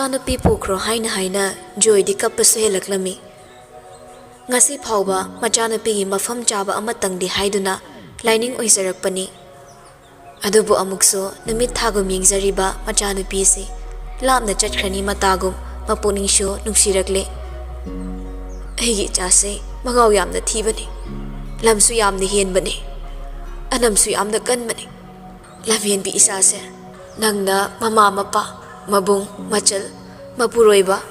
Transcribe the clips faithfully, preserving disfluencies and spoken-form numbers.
ꯃꯆꯥꯅꯨꯄꯤ ꯄꯨꯈ꯭ꯔꯣ ꯍꯥꯏꯅ ꯍꯥꯏꯅ ꯖꯣꯏꯗꯤ ꯀꯞꯄꯁꯨ ꯍꯦꯜꯂꯛꯂꯝꯃꯤ꯫ ꯉꯁꯤ ꯐꯥꯎꯕ ꯃꯆꯥꯅꯨꯄꯤꯒꯤ ꯃꯐꯝ ꯆꯥꯕ ꯑꯃꯇꯪꯗꯤ ꯍꯥꯏꯗꯨꯅ ꯂꯥꯏꯅꯤꯡ ꯑꯣꯏꯖꯔꯛꯄꯅꯤ꯫ ꯑꯗꯨꯕꯨ ꯑꯃꯨꯛꯁꯨ ꯅꯨꯃꯤꯠ ꯊꯥꯒꯨꯝ ꯌꯦꯡꯖꯔꯤꯕ ꯃꯆꯥꯅꯨꯄꯤꯁꯤ ꯂꯥꯞꯅ ꯆꯠꯈ꯭ꯔꯅꯤ ꯃꯇꯥꯒꯨꯝ ꯃꯄꯨꯛꯅꯤꯡꯁꯨ ꯅꯨꯡꯁꯤꯔꯛꯂꯦ꯫ ꯑꯩꯒꯤ ꯏꯆꯥꯁꯦ ꯃꯉꯥꯎ ꯌꯥꯝꯅ ꯊꯤꯕꯅꯤ, ꯂꯝꯁꯨ ꯌꯥꯝꯅ ꯍꯦꯟꯕꯅꯤ, ꯑꯅꯝꯁꯨ ꯌꯥꯝꯅ ꯀꯟꯕꯅꯤ꯫ ꯂꯝꯍꯦꯟꯕꯤ ꯏꯆꯥꯁꯦ, ꯅꯪꯅ ꯃꯃꯥ ꯃꯄꯥ, ꯃꯕꯨꯡ ꯃꯆꯜ, ꯃꯄꯨꯔꯣꯏꯕ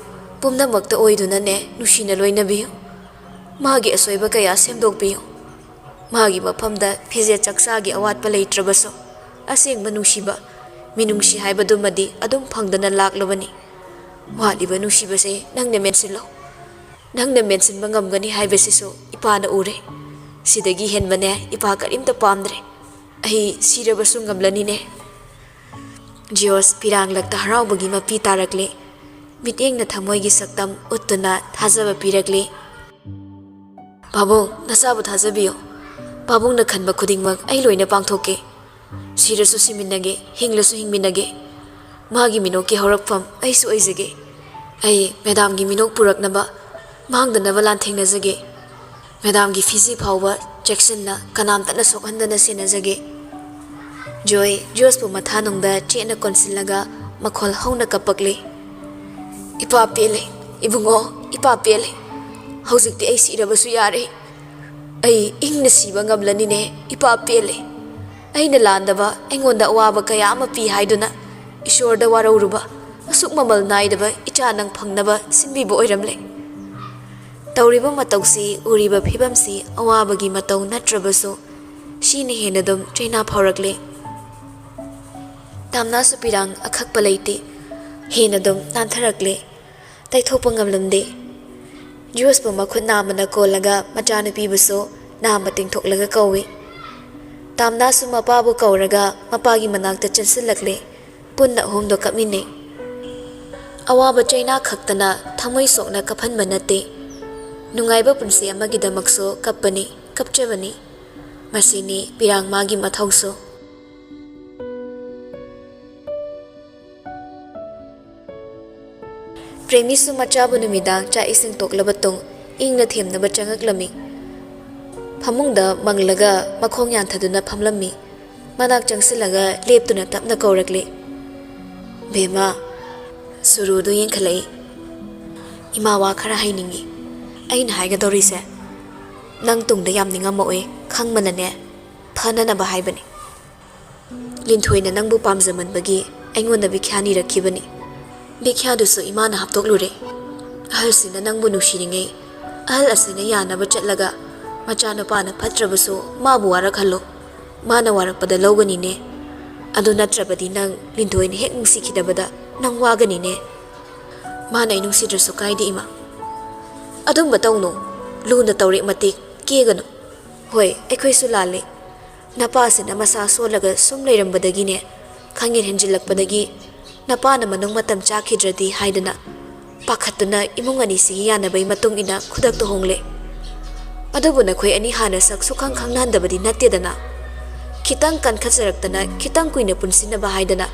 ꯄꯨꯝꯅꯃꯛꯇ ꯑꯣꯏꯗꯨꯅꯅꯦ ꯅꯨꯡꯁꯤꯅ ꯂꯣꯏꯅꯕꯤꯌꯨ꯫ ꯃꯥꯒꯤ ꯑꯁꯣꯏꯕ ꯀꯌꯥ ꯁꯦꯝꯗꯣꯛꯄꯤꯌꯨ꯫ ꯃꯥꯒꯤ ꯃꯐꯝꯗ ꯐꯤꯖꯦꯠ ꯆꯥꯛꯆꯥꯒꯤ ꯑꯋꯥꯠꯄ ꯂꯩꯇ꯭ꯔꯕꯁꯨ, ꯑꯁꯦꯡꯕ ꯅꯨꯡꯁꯤꯕ, ꯃꯤꯅꯨꯡꯁꯤ ꯍꯥꯏꯕꯗꯨꯃꯗꯤ ꯑꯗꯨꯝ ꯐꯪꯗꯅ ꯂꯥꯛꯂꯕꯅꯤ꯫ ꯋꯥꯠꯂꯤꯕ ꯅꯨꯡꯁꯤꯕꯁꯦ ꯅꯪꯅ ꯃꯦꯟꯁꯤꯜꯂꯣ꯫ ꯅꯪꯅ ꯃꯦꯟꯁꯤꯟꯕ ꯉꯝꯒꯅꯤ ꯍꯥꯏꯕꯁꯤꯁꯨ ꯏꯄꯥꯅ ꯎꯔꯦ꯫ ꯁꯤꯗꯒꯤ ꯍꯦꯟꯕꯅꯦ ꯏꯄꯥ ꯀꯔꯤꯝꯇ ꯄꯥꯝꯗ꯭ꯔꯦ꯫ ꯑꯩ ꯁꯤꯔꯕꯁꯨ ꯉꯝꯂꯅꯤꯅꯦ꯫ ꯖꯤꯌꯣꯁ ꯄꯤꯔꯥꯡꯂꯛꯇ ꯍꯔꯥꯎꯕꯒꯤ ꯃꯄꯤ ꯇꯥꯔꯛꯂꯦ꯫ ꯃꯤꯠꯌꯦꯡꯅ ꯊꯃꯣꯏꯒꯤ ꯁꯛꯇꯝ ꯎꯠꯇꯨꯅ ꯊꯥꯖꯕ ꯄꯤꯔꯛꯂꯦ꯫ "ꯄꯥꯕꯨꯡ, ꯅꯆꯥꯕꯨ ꯊꯥꯖꯕꯤꯌꯨ꯫ ꯄꯥꯕꯨꯡꯅ ꯈꯟꯕ ꯈꯨꯗꯤꯡꯃꯛ ꯑꯩ ꯂꯣꯏꯅ ꯄꯥꯡꯊꯣꯛꯀꯦ꯫ ꯁꯤꯔꯁꯨ ꯁꯤꯃꯤꯟꯅꯒꯦ, ꯍꯤꯡꯂꯁꯨ ꯍꯤꯡꯃꯤꯟꯅꯒꯦ꯫ ꯃꯥꯒꯤ ꯃꯤꯅꯣꯛꯀꯤ ꯍꯧꯔꯛꯐꯝ ꯑꯩꯁꯨ ꯑꯣꯏꯖꯒꯦ꯫ ꯑꯩ ꯃꯦꯗꯥꯝꯒꯤ ꯃꯤꯅꯣꯛ ꯄꯨꯔꯛꯅꯕ, ꯃꯥꯡꯗꯅꯕ ꯂꯥꯟꯊꯦꯡꯅꯖꯒꯦ꯫ ꯃꯦꯗꯥꯝꯒꯤ ꯐꯤꯖꯤ ꯐꯥꯎꯕ ꯆꯦꯛꯁꯤꯟꯅ, ꯀꯅꯥꯝꯇꯅ ꯁꯣꯛꯍꯟꯗꯅ ꯁꯦꯟꯅꯖꯒꯦ꯫" ꯖꯣꯏ ꯖꯤꯌꯣꯁꯄꯨ ꯃꯊꯥꯅꯨꯡꯗ ꯆꯦꯠꯅ ꯀꯣꯟꯁꯤꯜꯂꯒ ꯃꯈꯣꯜ ꯍꯧꯅ ꯀꯞꯄꯛꯂꯤ꯫ "ꯏꯄꯥ ꯄꯦꯜꯂꯦ, ꯏꯕꯨꯡꯉꯣ, ꯏꯄꯥ ꯄꯦꯜꯂꯦ꯫ ꯍꯧꯖꯤꯛꯇꯤ ꯑꯩ ꯁꯤꯔꯕꯁꯨ ꯌꯥꯔꯦ꯫ ꯑꯩ ꯏꯪꯅ ꯁꯤꯕ ꯉꯝꯂꯅꯤꯅꯦ꯫ ꯏꯄꯥ ꯄꯦꯜꯂꯦ꯫ ꯑꯩꯅ ꯂꯥꯟꯗꯕ, ꯑꯩꯉꯣꯟꯗ ꯑꯋꯥꯕ ꯀꯌꯥ ꯑꯃ ꯄꯤ ꯍꯥꯏꯗꯨꯅ ꯏꯁꯣꯔꯗ ꯋꯥꯔꯧꯔꯨꯕ, ꯑꯁꯨꯛ ꯃꯃꯜ ꯅꯥꯏꯗꯕ ꯏꯆꯥ ꯅꯪ ꯐꯪꯅꯕ ꯁꯤꯟꯕꯤꯕ ꯑꯣꯏꯔꯝꯂꯦ꯫" ꯇꯧꯔꯤꯕ ꯃꯇꯧꯁꯤ, ꯎꯔꯤꯕ ꯐꯤꯕꯝꯁꯤ ꯑꯋꯥꯕꯒꯤ ꯃꯇꯧ ꯅꯠꯇ꯭ꯔꯕꯁꯨ ꯁꯤꯅ ꯍꯦꯟꯅ ꯑꯗꯨꯝ ꯆꯩꯅꯥ ꯐꯥꯎꯔꯛꯂꯦ꯫ ꯇꯥꯝꯅꯥꯁꯨ ꯄꯤꯔꯥꯡ ꯑꯈꯛꯄ ꯂꯩꯇꯦ, ꯍꯦꯟꯅ ꯑꯗꯨꯝ ꯅꯥꯟꯊꯔꯛꯂꯦ꯫ ꯇꯩꯊꯣꯛꯄ ꯉꯝꯂꯝꯗꯦ꯫ ꯖꯤꯌꯣꯁꯄꯨ ꯃꯈꯨꯠ ꯅꯥꯝꯃꯅ ꯀꯣꯜꯂꯒ ꯃꯆꯥꯅꯨꯄꯤꯕꯨꯁꯨ ꯅꯥꯝꯃ ꯇꯤꯡꯊꯣꯛꯂꯒ ꯀꯧꯏ꯫ ꯇꯥꯝꯅꯥꯁꯨ ꯃꯄꯥꯕꯨ ꯀꯧꯔꯒ ꯃꯄꯥꯒꯤ ꯃꯅꯥꯛꯇ ꯆꯦꯟꯁꯤꯜꯂꯛꯂꯦ꯫ ꯄꯨꯟꯅ ꯑꯍꯨꯝꯗꯣ ꯀꯞꯃꯤꯟꯅꯩ꯫ ꯑꯋꯥꯕ ꯆꯩꯅꯥ ꯈꯛꯇꯅ ꯊꯃꯣꯏ ꯁꯣꯛꯅ ꯀꯞꯍꯟꯕ ꯅꯠꯇꯦ, ꯅꯨꯡꯉꯥꯏꯕ ꯄꯨꯟꯁꯤ ꯑꯃꯒꯤꯗꯃꯛꯁꯨ ꯀꯞꯄꯅꯤ, ꯀꯞꯆꯕꯅꯤ꯫ ꯃꯁꯤꯅꯤ ꯄꯤꯔꯥꯡ ꯃꯥꯒꯤ ꯃꯊꯧꯁꯨ꯫ ꯄ꯭ꯔꯦꯃꯤꯁꯨ ꯃꯆꯥꯕꯨ ꯅꯨꯃꯤꯗꯥꯡ ꯆꯥꯛ ꯏꯁꯤꯡ ꯇꯣꯛꯂꯕ ꯇꯨꯡ ꯏꯪꯅ ꯊꯦꯝꯅꯕ ꯆꯪꯉꯛꯂꯝꯃꯤ꯫ ꯐꯃꯨꯡꯗ ꯃꯪꯂꯒ ꯃꯈꯣꯡ ꯌꯥꯟꯊꯗꯨꯅ ꯐꯝꯂꯝꯃꯤ꯫ ꯃꯅꯥꯛ ꯆꯪꯁꯤꯜꯂꯒ ꯂꯦꯞꯇꯨꯅ ꯇꯞꯅ ꯀꯧꯔꯛꯂꯦ, "ꯕꯦꯝꯃ!" ꯁꯨꯔꯨꯗꯨ ꯌꯦꯡꯈꯠꯂꯛꯏ꯫ "ꯏꯃꯥ, ꯋꯥ ꯈꯔ ꯍꯥꯏꯅꯤꯡꯉꯤ꯫ ꯑꯩꯅ ꯍꯥꯏꯒꯗꯧꯔꯤꯁꯦ ꯅꯪ ꯇꯨꯡꯗ ꯌꯥꯝ ꯅꯤꯡꯉꯝꯃꯛꯑꯣꯏ, ꯈꯪꯕꯅꯅꯦ ꯐꯅꯅꯕ ꯍꯥꯏꯕꯅꯤ꯫ ꯂꯤꯟꯊꯣꯏꯅ ꯅꯪꯕꯨ ꯄꯥꯝꯖꯃꯟꯕꯒꯤ ꯑꯩꯉꯣꯟꯗ ꯕꯤꯈ꯭ꯌꯥ ꯅꯤꯔꯛꯈꯤꯕꯅꯤ꯫ ꯕꯤꯈ꯭ꯌꯥꯗꯨꯁꯨ ꯏꯃꯥꯅ ꯍꯥꯞꯇꯣꯛꯂꯨꯔꯦ꯫ ꯑꯍꯜꯁꯤꯅ ꯅꯪꯕꯨ ꯅꯨꯡꯁꯤꯔꯤꯉꯩ, ꯑꯍꯜ ꯑꯁꯤꯅ ꯌꯥꯅꯕ ꯆꯠꯂꯒ ꯃꯆꯥꯅꯨꯄꯥꯅ ꯐꯠꯇ꯭ꯔꯕꯁꯨ ꯃꯥꯕꯨ ꯋꯥꯔꯛꯍꯜꯂꯣ꯫ ꯃꯥꯅ ꯋꯥꯔꯛꯄꯗ ꯂꯧꯒꯅꯤꯅꯦ꯫ ꯑꯗꯨ ꯅꯠꯇ꯭ꯔꯕꯗꯤ ꯅꯪ ꯂꯤꯟꯊꯣꯏꯅ ꯍꯦꯛ ꯅꯨꯡꯁꯤꯈꯤꯗꯕꯗ ꯅꯪ ꯋꯥꯒꯅꯤꯅꯦ꯫ ꯃꯥꯅ ꯑꯩ ꯅꯨꯡꯁꯤꯗ꯭ꯔꯁꯨ ꯀꯥꯏꯗꯦ ꯏꯃꯥ꯫ ꯑꯗꯨꯝꯕ ꯇꯧꯅꯨ꯫ ꯂꯨꯅ ꯇꯧꯔꯦ ꯃꯇꯤꯛ ꯀꯦꯒꯅꯨ꯫ ꯍꯣꯏ, ꯑꯩꯈꯣꯏꯁꯨ ꯂꯥꯜꯂꯦ꯫ ꯅꯄꯥꯁꯤꯅ ꯃꯁꯥ ꯁꯣꯜꯂꯒ ꯁꯨꯝ ꯂꯩꯔꯝꯕꯗꯒꯤꯅꯦ, ꯈꯪꯍꯦꯟ ꯍꯦꯟꯖꯤꯜꯂꯛꯄꯗꯒꯤ ꯅꯄꯥꯅ ꯃꯅꯨꯡ ꯃꯇꯝ ꯆꯥꯈꯤꯗ꯭ꯔꯗꯤ ꯍꯥꯏꯗꯅ ꯄꯥꯈꯠꯇꯨꯅ ꯏꯃꯨꯡ ꯑꯅꯤꯁꯤꯒꯤ ꯌꯥꯅꯕꯩ ꯃꯇꯨꯡ ꯏꯟꯅ ꯈꯨꯗꯛꯇ ꯍꯣꯡꯂꯦ꯫ ꯑꯗꯨꯕꯨ ꯅꯈꯣꯏ ꯑꯅꯤ ꯍꯥꯟꯅ ꯁꯛ ꯁꯨꯈꯪ ꯈꯪꯅꯍꯟꯗꯕꯗꯤ ꯅꯠꯇꯦꯗꯅ꯫ ꯈꯤꯇꯪ ꯀꯟꯈꯠꯆꯔꯛꯇꯅ ꯈꯤꯇꯪ ꯀꯨꯏꯅ ꯄꯨꯟꯁꯤꯟꯅꯕ ꯍꯥꯏꯗꯅ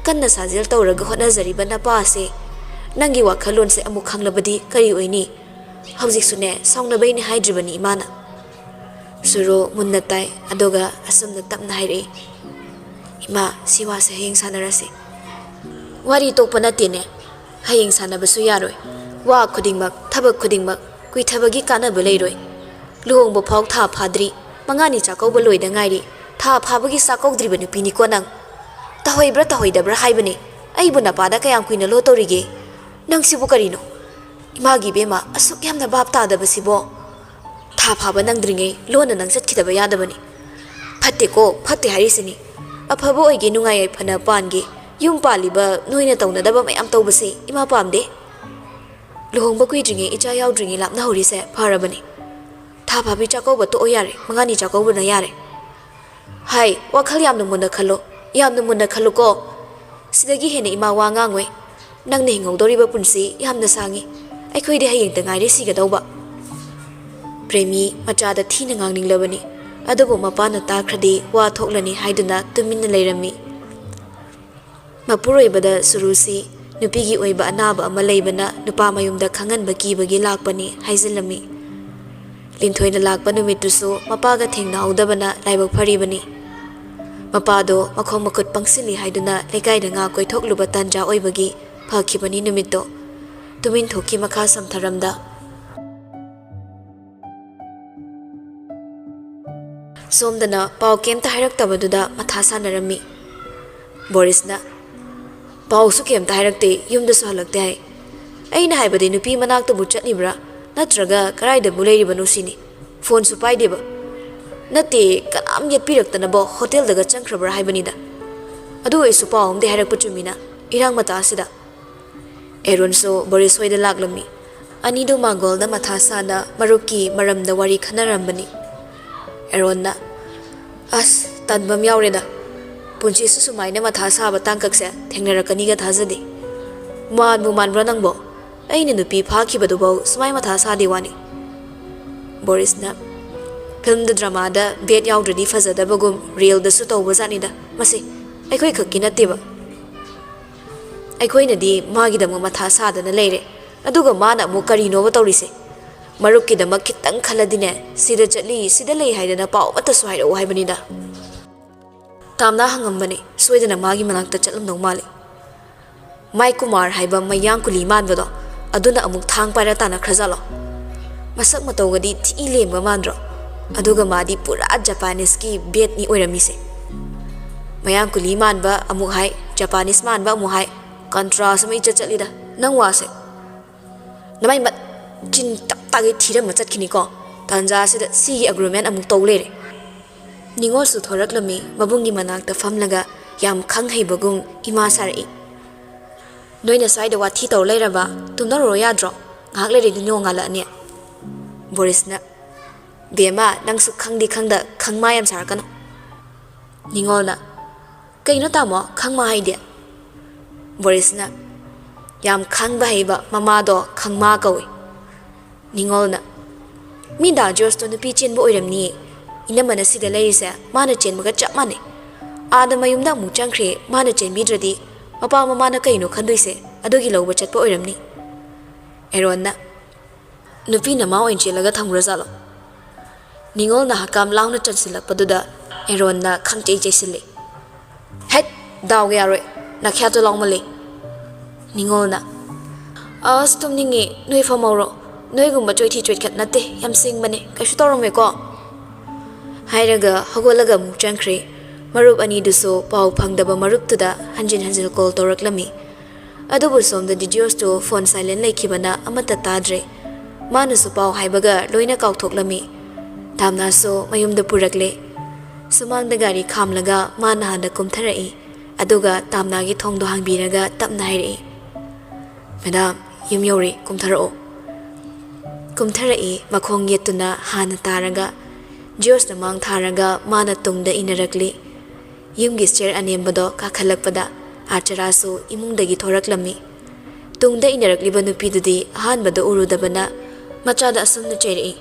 ꯀꯟꯅ ꯁꯥꯖꯦꯜ ꯇꯧꯔꯒ ꯍꯣꯠꯅꯖꯔꯤꯕ ꯅꯄꯥ ꯑꯁꯦ ꯅꯪꯒꯤ ꯋꯥꯈꯜꯂꯣꯟꯁꯦ ꯑꯃꯨꯛ ꯈꯪꯂꯕꯗꯤ ꯀꯔꯤ ꯑꯣꯏꯅꯤ? ꯍꯧꯖꯤꯛꯁꯨꯅꯦ ꯁꯥꯎꯅꯕꯩꯅꯦ ꯍꯥꯏꯗ꯭ꯔꯤꯕꯅꯤ ꯏꯃꯥꯅ꯫ ꯁꯨꯔꯣ ꯃꯨꯟꯅ ꯇꯥꯏ, ꯑꯗꯨꯒ ꯑꯁꯨꯝꯅ ꯇꯞꯅ ꯍꯥꯏꯔꯛꯏ, "ꯏꯃꯥ, ꯁꯤ ꯋꯥꯁꯦ ꯍꯌꯦꯡ ꯁꯥꯟꯅꯔꯁꯤ꯫" "ꯋꯥꯔꯤ ꯇꯣꯛꯄ ꯅꯠꯇꯦꯅꯦ꯫ ꯍꯌꯦꯡ ꯁꯥꯟꯅꯕꯁꯨ ꯌꯥꯔꯣꯏ꯫ ꯋꯥ ꯈꯨꯗꯤꯡꯃꯛ, ꯊꯕꯛ ꯈꯨꯗꯤꯡꯃꯛ ꯀꯨꯏꯊꯕꯒꯤ ꯀꯥꯟꯅꯕ ꯂꯩꯔꯣꯏ꯫ ꯂꯨꯍꯣꯡꯕ ꯐꯥꯎ ꯊꯥ ꯐꯥꯗ꯭ꯔꯤ, ꯃꯉꯥꯅꯤ ꯆꯥꯛꯀꯧꯕ ꯂꯣꯏꯗ ꯉꯥꯏꯔꯤ, ꯊꯥ ꯐꯥꯕꯒꯤ ꯆꯥꯛꯀꯧꯗ꯭ꯔꯤꯕ ꯅꯨꯄꯤꯅꯤꯀꯣ ꯅꯪ꯫ ꯇꯧꯍꯩꯕ꯭ꯔꯥ ꯇꯧꯍꯩꯗꯕ꯭ꯔꯥ ꯍꯥꯏꯕꯅꯦ꯫ ꯑꯩꯕꯨ ꯅꯄꯥꯗ ꯀꯌꯥꯝ ꯀꯨꯏꯅ ꯂꯣꯠꯇꯧꯔꯤꯒꯦ? ꯅꯪꯁꯤꯕꯨ ꯀꯔꯤꯅꯣ? ꯏꯃꯥꯒꯤ ꯏꯕꯦꯝꯃ, ꯑꯁꯨꯛ ꯌꯥꯝꯅ ꯚꯥꯞ ꯇꯥꯗꯕꯁꯤꯕꯣ꯫ ꯊꯥ ꯐꯥꯕ ꯅꯪꯗ꯭ꯔꯤꯉꯩ ꯂꯣꯟꯅ ꯅꯪ ꯆꯠꯈꯤꯗꯕ ꯌꯥꯗꯕꯅꯤ꯫" "ꯐꯠꯇꯦꯀꯣ, ꯐꯠꯇꯦ ꯍꯥꯏꯔꯤꯁꯤꯅꯤ꯫ ꯑꯐꯕ ꯑꯣꯏꯒꯦ, ꯅꯨꯡꯉꯥꯏ ꯌꯥꯏꯐꯅ ꯄꯥꯟꯒꯦ, ꯌꯨꯝ ꯄꯥꯜꯂꯤꯕ ꯅꯣꯏꯅ ꯇꯧꯅꯗꯕ ꯃꯌꯥꯝ ꯇꯧꯕꯁꯦ ꯏꯃꯥ ꯄꯥꯝꯗꯦ꯫ ꯂꯨꯍꯣꯡꯕ ꯀꯨꯏꯗ꯭ꯔꯤꯉꯩ, ꯏꯆꯥ ꯌꯥꯎꯗ꯭ꯔꯤꯉꯩ ꯂꯥꯞꯅꯍꯧꯔꯤꯁꯦ ꯐꯔꯕꯅꯤ꯫ ꯊꯥ ꯐꯥꯕꯤ ꯆꯥꯛꯀꯧꯕ ꯇꯣꯛꯑꯣ ꯌꯥꯔꯦ, ꯃꯉꯥꯅꯤ ꯆꯥꯛꯀꯧꯕꯅ ꯌꯥꯔꯦ꯫" "ꯍꯥꯏ, ꯋꯥꯈꯜ ꯌꯥꯝꯅ ꯃꯨꯟꯅ ꯈꯜꯂꯣ, ꯌꯥꯝꯅ ꯃꯨꯟꯅ ꯈꯜꯂꯨꯀꯣ꯫ ꯁꯤꯗꯒꯤ ꯍꯦꯟꯅ ꯏꯃꯥ ꯋꯥ ꯉꯥꯡꯉꯣꯏ꯫ ꯅꯪꯅ ꯍꯤꯡꯍꯧꯗꯧꯔꯤꯕ ꯄꯨꯟꯁꯤ ꯌꯥꯝꯅ ꯁꯥꯡꯉꯤ꯫ ꯑꯩꯈꯣꯏꯗꯤ ꯍꯌꯦꯡꯇ ꯉꯥꯏꯔꯦ ꯁꯤꯒꯗꯧꯕ꯫" ꯄ꯭ꯔꯦꯃꯤ ꯃꯆꯥꯗ ꯊꯤꯅ ꯉꯥꯡꯅꯤꯡꯂꯕꯅꯤ, ꯑꯗꯨꯕꯨ ꯃꯄꯥꯅ ꯇꯥꯈ꯭ꯔꯗꯤ ꯋꯥ ꯊꯣꯛꯂꯅꯤ ꯍꯥꯏꯗꯨꯅ ꯇꯨꯃꯤꯟꯅ ꯂꯩꯔꯝꯃꯤ꯫ ꯃꯄꯨꯔꯣꯏꯕꯗ ꯁꯨꯔꯨꯁꯤ ꯅꯨꯄꯤꯒꯤ ꯑꯣꯏꯕ ꯑꯅꯥꯕ ꯑꯃ ꯂꯩꯕꯅ ꯅꯨꯄꯥ ꯃꯌꯨꯝꯗ ꯈꯪꯍꯟꯕ ꯀꯤꯕꯒꯤ ꯂꯥꯛꯄꯅꯤ ꯍꯥꯏꯖꯤꯜꯂꯝꯃꯤ꯫ ꯂꯤꯟꯊꯣꯏꯅ ꯂꯥꯛꯄ ꯅꯨꯃꯤꯠꯇꯨꯁꯨ ꯃꯄꯥꯒ ꯊꯦꯡꯅꯍꯧꯗꯕꯅ ꯂꯥꯏꯕꯛ ꯐꯔꯤꯕꯅꯤ꯫ ꯃꯄꯥꯗꯣ ꯃꯈꯣꯡ ꯃꯈꯨꯠ ꯄꯪꯁꯤꯜꯂꯤ ꯍꯥꯏꯗꯨꯅ ꯂꯩꯀꯥꯏꯗ ꯉꯥ ꯀꯣꯏꯊꯣꯛꯂꯨꯕ ꯇꯥꯟꯖꯥ ꯑꯣꯏꯕꯒꯤ ꯐꯈꯤꯕꯅꯤ ꯅꯨꯃꯤꯠꯇꯣ꯫ ꯇꯨꯃꯤꯟ ꯊꯣꯛꯈꯤ ꯃꯈꯥ ꯁꯝꯊꯔꯝꯗ꯫ ꯁꯣꯝꯗꯅ ꯄꯥꯎ ꯀꯩꯝꯇ ꯍꯥꯏꯔꯛꯇꯕꯗꯨꯗ ꯃꯊꯥ ꯁꯥꯟꯅꯔꯝꯃꯤ꯫ ꯕꯣꯔꯤꯁꯅ, "ꯄꯥꯎꯁꯨ ꯀꯩꯝꯇ ꯍꯥꯏꯔꯛꯇꯦ, ꯌꯨꯝꯗꯁꯨ ꯍꯜꯂꯛꯇꯦ ꯍꯥꯏ꯫ ꯑꯩꯅ ꯍꯥꯏꯕꯗꯤ ꯅꯨꯄꯤ ꯃꯅꯥꯛꯇꯕꯨ ꯆꯠꯂꯤꯕ꯭ꯔꯥ ꯅꯠꯇ꯭ꯔꯒ ꯀꯗꯥꯏꯗꯕꯨ ꯂꯩꯔꯤꯕꯅꯣ ꯁꯤꯅꯤ꯫ ꯐꯣꯟꯁꯨ ꯄꯥꯏꯗꯦꯕ꯫ ꯅꯠꯇꯦ, ꯀꯅꯥꯝ ꯌꯦꯠꯄꯤꯔꯛꯇꯅꯕ ꯍꯣꯇꯦꯜꯗꯒ ꯆꯪꯈ꯭ꯔꯕ꯭ꯔꯥ ꯍꯥꯏꯕꯅꯤꯗ꯫ ꯑꯗꯨ ꯑꯣꯏꯔꯁꯨ ꯄꯥꯎ ꯑꯃꯗꯤ ꯍꯥꯏꯔꯛꯄ ꯆꯨꯝꯃꯤꯅ, ꯏꯔꯥꯡ ꯃꯇꯥꯁꯤꯗ꯫" ꯑꯦꯔꯣꯟꯁꯨ ꯕꯣꯔꯤꯁ ꯍꯣꯏꯗ ꯂꯥꯛꯂꯝꯃꯤ꯫ ꯑꯅꯤꯗꯨ ꯃꯥꯡꯒꯣꯜꯗ ꯃꯊꯥ ꯁꯥꯅ ꯃꯔꯨꯞꯀꯤ ꯃꯔꯝꯗ ꯋꯥꯔꯤ ꯈꯟꯅꯔꯝꯕꯅꯤ꯫ ꯑꯦꯔꯣꯟꯅ, "ꯑꯁ, ꯇꯟꯕ ꯑꯃ ꯌꯥꯎꯔꯦꯗ꯫ ꯄꯨꯟꯁꯤꯁꯨ ꯁꯨꯃꯥꯏꯅ ꯃꯊꯥ ꯁꯥꯕ ꯇꯥꯡꯀꯛꯁꯦ ꯊꯦꯡꯅꯔꯛꯀꯅꯤꯒ ꯊꯥꯖꯗꯦ꯫ ꯃꯥꯟꯕꯨ ꯃꯥꯟꯕ꯭ꯔꯥ ꯅꯪꯕꯣ? ꯑꯩꯅ ꯅꯨꯄꯤ ꯐꯥꯈꯤꯕꯗꯨꯐꯥꯎ ꯁꯨꯃꯥꯏ ꯃꯊꯥ ꯁꯥꯗꯦ ꯋꯥꯅꯤ꯫" ꯕꯣꯔꯤꯁꯅ, "ꯐꯤꯜꯝꯗ ꯗ꯭ꯔꯃꯥꯗ ꯕꯦꯠ ꯌꯥꯎꯗ꯭ꯔꯗꯤ ꯐꯖꯗꯕꯒꯨꯝ ꯔꯤꯌꯦꯜꯗꯁꯨ ꯇꯧꯕꯖꯥꯠꯅꯤꯗ꯫ ꯃꯁꯤ ꯑꯩꯈꯣꯏ ꯈꯛꯀꯤ ꯅꯠꯇꯦꯕ꯫ ꯑꯩꯈꯣꯏꯅꯗꯤ ꯃꯥꯒꯤꯗꯃꯛ ꯃꯊꯥ ꯁꯥꯗꯅ ꯂꯩꯔꯦ, ꯑꯗꯨꯒ ꯃꯥꯅ ꯑꯃꯨꯛ ꯀꯔꯤꯅꯣꯕ ꯇꯧꯔꯤꯁꯦ? ꯃꯔꯨꯞꯀꯤꯗꯃꯛ ꯈꯤꯇꯪ ꯈꯜꯂꯗꯤꯅꯦ, ꯁꯤꯗ ꯆꯠꯂꯤ, ꯁꯤꯗ ꯂꯩ ꯍꯥꯏꯗꯅ ꯄꯥꯎ ꯑꯃꯠꯇꯁꯨ ꯍꯥꯏꯔꯛꯑꯣ ꯍꯥꯏꯕꯅꯤꯗ꯫" ꯇꯥꯝꯅ ꯍꯪꯉꯝꯕꯅꯤ, ꯁꯣꯏꯗꯅ ꯃꯥꯒꯤ ꯃꯅꯥꯛꯇ ꯆꯠꯂꯝꯗꯧ ꯃꯥꯜꯂꯤ꯫ ꯃꯥꯏ ꯀꯨꯃꯥꯔ ꯍꯥꯏꯕ ꯃꯌꯥꯡ ꯀꯨꯂꯤ ꯃꯥꯟꯕꯗꯣ, ꯑꯗꯨꯅ ꯑꯃꯨꯛ ꯊꯥꯡ ꯄꯥꯏꯔ ꯇꯥꯟꯅꯈ꯭ꯔꯖꯥꯠꯂꯣ? ꯃꯁꯛ ꯃꯇꯧꯒꯗꯤ ꯊꯤ ꯂꯦꯝꯕ ꯃꯥꯟꯗ꯭ꯔꯣ? ꯑꯗꯨꯒ ꯃꯥꯗꯤ ꯄꯨꯔꯥ ꯖꯄꯥꯅꯤꯁꯀꯤ ꯕꯦꯠꯅꯤ ꯑꯣꯏꯔꯝꯃꯤꯁꯦ꯫ ꯃꯌꯥꯡ ꯀꯨꯂꯤ ꯃꯥꯟꯕ ꯑꯃꯨꯛ ꯍꯥꯏ, ꯖꯄꯥꯅꯤꯁ ꯃꯥꯟꯕ ꯑꯃꯨꯛ ꯍꯥꯏ, ꯀꯟꯇ꯭ꯔꯥꯁ ꯑꯃ ꯏꯆꯠ ꯆꯠꯂꯤꯗ꯫ ꯅꯪ ꯋꯥꯁꯦ꯫ ꯅꯃꯥꯏ ꯃꯠ-, ꯆꯤꯟ ꯇꯞ ꯇꯥꯒꯩ ꯊꯤꯔꯝꯃ ꯆꯠꯈꯤꯅꯤꯀꯣ꯫ ꯇꯥꯟꯖꯥꯁꯤꯗ ꯁꯤꯒꯤ ꯑꯒ꯭ꯔꯨꯃꯦꯟ ꯑꯃꯨꯛ ꯇꯧ ꯂꯩꯔꯦ꯫ ꯅꯤꯉꯣꯜꯁꯨ ꯊꯣꯔꯛꯂꯝꯃꯤ, ꯃꯕꯨꯡꯒꯤ ꯃꯅꯥꯛꯇ ꯐꯝꯂꯒ ꯌꯥꯝ ꯈꯪ ꯍꯩꯕꯒꯨꯝ ꯏꯃꯥ ꯁꯥꯔꯛꯏ꯫ "ꯅꯣꯏꯅ ꯁ꯭ꯋꯥꯏꯗ ꯋꯥꯊꯤ ꯇꯧ ꯂꯩꯔꯕ? ꯇꯨꯝꯅꯔꯨꯔꯣ ꯌꯥꯗ꯭ꯔꯣ? ꯉꯥꯏꯍꯥꯛ ꯂꯩꯔꯗꯤ ꯅꯣꯡꯉꯥꯜꯂꯛꯑꯅꯤ꯫" ꯕꯣꯔꯤꯁꯅ, "ꯕꯦꯝꯃ, ꯅꯪꯁꯨ ꯈꯪꯗꯤ ꯈꯪꯗ ꯈꯪꯃꯥ ꯌꯥꯝ ꯁꯥꯔꯛꯀꯅꯨ꯫" ꯅꯤꯉꯣꯜꯅ, "ꯀꯩꯅꯣ ꯇꯥꯃꯣ, ꯈꯪꯃꯥ ꯍꯥꯏꯗꯤ?" ꯕꯣꯔꯤꯁꯅ, "ꯌꯥꯝ ꯈꯪꯕ ꯍꯩꯕ ꯃꯃꯥꯗꯣ ꯈꯪꯃꯥ ꯀꯧꯏ꯫" ꯅꯤꯉꯣꯜꯅ, "ꯃꯤ ꯗꯥ ꯖꯣꯔꯖꯇꯣ ꯅꯨꯄꯤ ꯆꯦꯟꯕ ꯑꯣꯏꯔꯝꯅꯤꯌꯦ꯫ ꯏꯅꯝꯃꯅ ꯁꯤꯗ ꯂꯩꯔꯤꯁꯦ ꯃꯥꯅ ꯆꯦꯟꯕꯒ ꯆꯞ ꯃꯥꯟꯅꯩ꯫ ꯑꯥꯗ ꯃꯌꯨꯝꯗ ꯑꯃꯨꯛ ꯆꯪꯈ꯭ꯔꯦ, ꯃꯥꯅ ꯆꯦꯟꯕꯤꯗ꯭ꯔꯗꯤ ꯃꯄꯥ ꯃꯃꯥꯅ ꯀꯩꯅꯣ ꯈꯟꯗꯣꯏꯁꯦ?" ꯑꯗꯨꯒꯤ ꯂꯧꯕ ꯆꯠꯄ ꯑꯣꯏꯔꯝꯅꯤ꯫ ꯑꯦꯔꯣꯟꯅ, "ꯅꯨꯄꯤꯅ ꯃꯥ ꯑꯣꯏꯅ ꯆꯦꯜꯂꯒ ꯊꯝꯈ꯭ꯔꯖꯥꯠꯂꯣ?" ꯅꯤꯉꯣꯜꯅ ꯍꯀꯥꯝ ꯂꯥꯎꯅ ꯆꯟꯁꯤꯜꯂꯛꯄꯗꯨꯗ ꯑꯦꯔꯣꯟꯅ ꯈꯪꯆꯩ ꯆꯩꯁꯤꯜꯂꯤ꯫ "ꯍꯦꯠ! ꯗꯥꯎꯒ ꯌꯥꯔꯣꯏ, ꯅꯥꯈ꯭ꯌꯥꯠꯇꯣ ꯂꯥꯎꯃꯜꯂꯤ!" ꯅꯤꯉꯣꯜꯅ, "ꯑꯁ, ꯇꯨꯝꯅꯤꯡꯉꯦ, ꯅꯣꯏ ꯐꯝꯍꯧꯔꯣ꯫ ꯅꯣꯏꯒꯨꯝꯕ ꯆꯣꯏꯊꯤ ꯆꯣꯏꯈꯠ ꯅꯠꯇꯦ, ꯌꯥꯝ ꯁꯤꯡꯕꯅꯦ, ꯀꯩꯁꯨ ꯇꯧꯔꯝꯃꯣꯏꯀꯣ?" ꯍꯥꯏꯔꯒ ꯍꯧꯒꯠꯂꯒ ꯑꯃꯨꯛ ꯆꯪꯈ꯭ꯔꯦ꯫ ꯃꯔꯨꯞ ꯑꯅꯤꯗꯨꯁꯨ ꯄꯥꯎ ꯐꯪꯗꯕ ꯃꯔꯨꯞꯇꯨꯗ ꯍꯟꯖꯤꯟ ꯍꯟꯖꯤꯟ ꯀꯣꯜ ꯇꯧꯔꯛꯂꯝꯃꯤ꯫ ꯑꯗꯨꯕꯨ ꯁꯣꯝꯗꯗꯤ ꯖꯤꯑꯣꯁꯇꯨ ꯐꯣꯟ ꯁꯥꯏꯂꯦꯟ ꯂꯩꯈꯤꯕꯅ ꯑꯃꯠꯇ ꯇꯥꯗ꯭ꯔꯦ꯫ ꯃꯥꯅꯁꯨ ꯄꯥꯎ ꯍꯥꯏꯕꯒ ꯂꯣꯏꯅ ꯀꯥꯎꯊꯣꯛꯂꯝꯃꯤ꯫ ꯇꯥꯝꯅꯥꯁꯨ ꯃꯌꯨꯝꯗ ꯄꯨꯔꯛꯂꯦ꯫ ꯁꯨꯃꯥꯡꯗ ꯒꯥꯔꯤ ꯈꯥꯝꯂꯒ ꯃꯥꯅ ꯍꯥꯟꯅ ꯀꯨꯝꯊꯔꯛꯏ꯫ ꯑꯗꯨꯒ ꯇꯥꯝꯅꯥꯒꯤ ꯊꯣꯡꯗꯣ ꯍꯥꯡꯕꯤꯔꯒ ꯇꯞꯅ ꯍꯥꯏꯔꯛꯏ, "ꯃꯦꯗꯥꯝ, ꯌꯨꯝ ꯌꯧꯔꯦ, ꯀꯨꯝꯊꯔꯛꯑꯣ꯫" ꯀꯨꯝꯊꯔꯛꯏ, ꯃꯈꯣꯡ ꯌꯦꯠꯇꯨꯅ ꯍꯥꯟꯅ ꯇꯥꯔꯒ꯫ ꯖꯤꯑꯣꯁꯅ ꯃꯥꯡ ꯊꯥꯔꯒ ꯃꯥꯅ ꯇꯨꯡꯗ ꯏꯟꯅꯔꯛꯂꯤ꯫ ꯌꯨꯝꯒꯤ ꯁ꯭ꯇꯦꯌꯔ ꯑꯅꯦꯝꯕꯗꯣ ꯀꯥꯈꯠꯂꯛꯄꯗ ꯑꯥꯔꯆꯔꯥꯁꯨ ꯏꯃꯨꯡꯗꯒꯤ ꯊꯣꯔꯛꯂꯝꯃꯤ꯫ ꯇꯨꯡꯗ ꯏꯟꯅꯔꯛꯂꯤꯕ ꯅꯨꯄꯤꯗꯨꯗꯤ ꯑꯍꯥꯟꯕꯗ ꯎꯔꯨꯗꯕꯅ ꯃꯆꯥꯗ ꯑꯁꯨꯝꯅ ꯆꯩꯔꯛꯏ,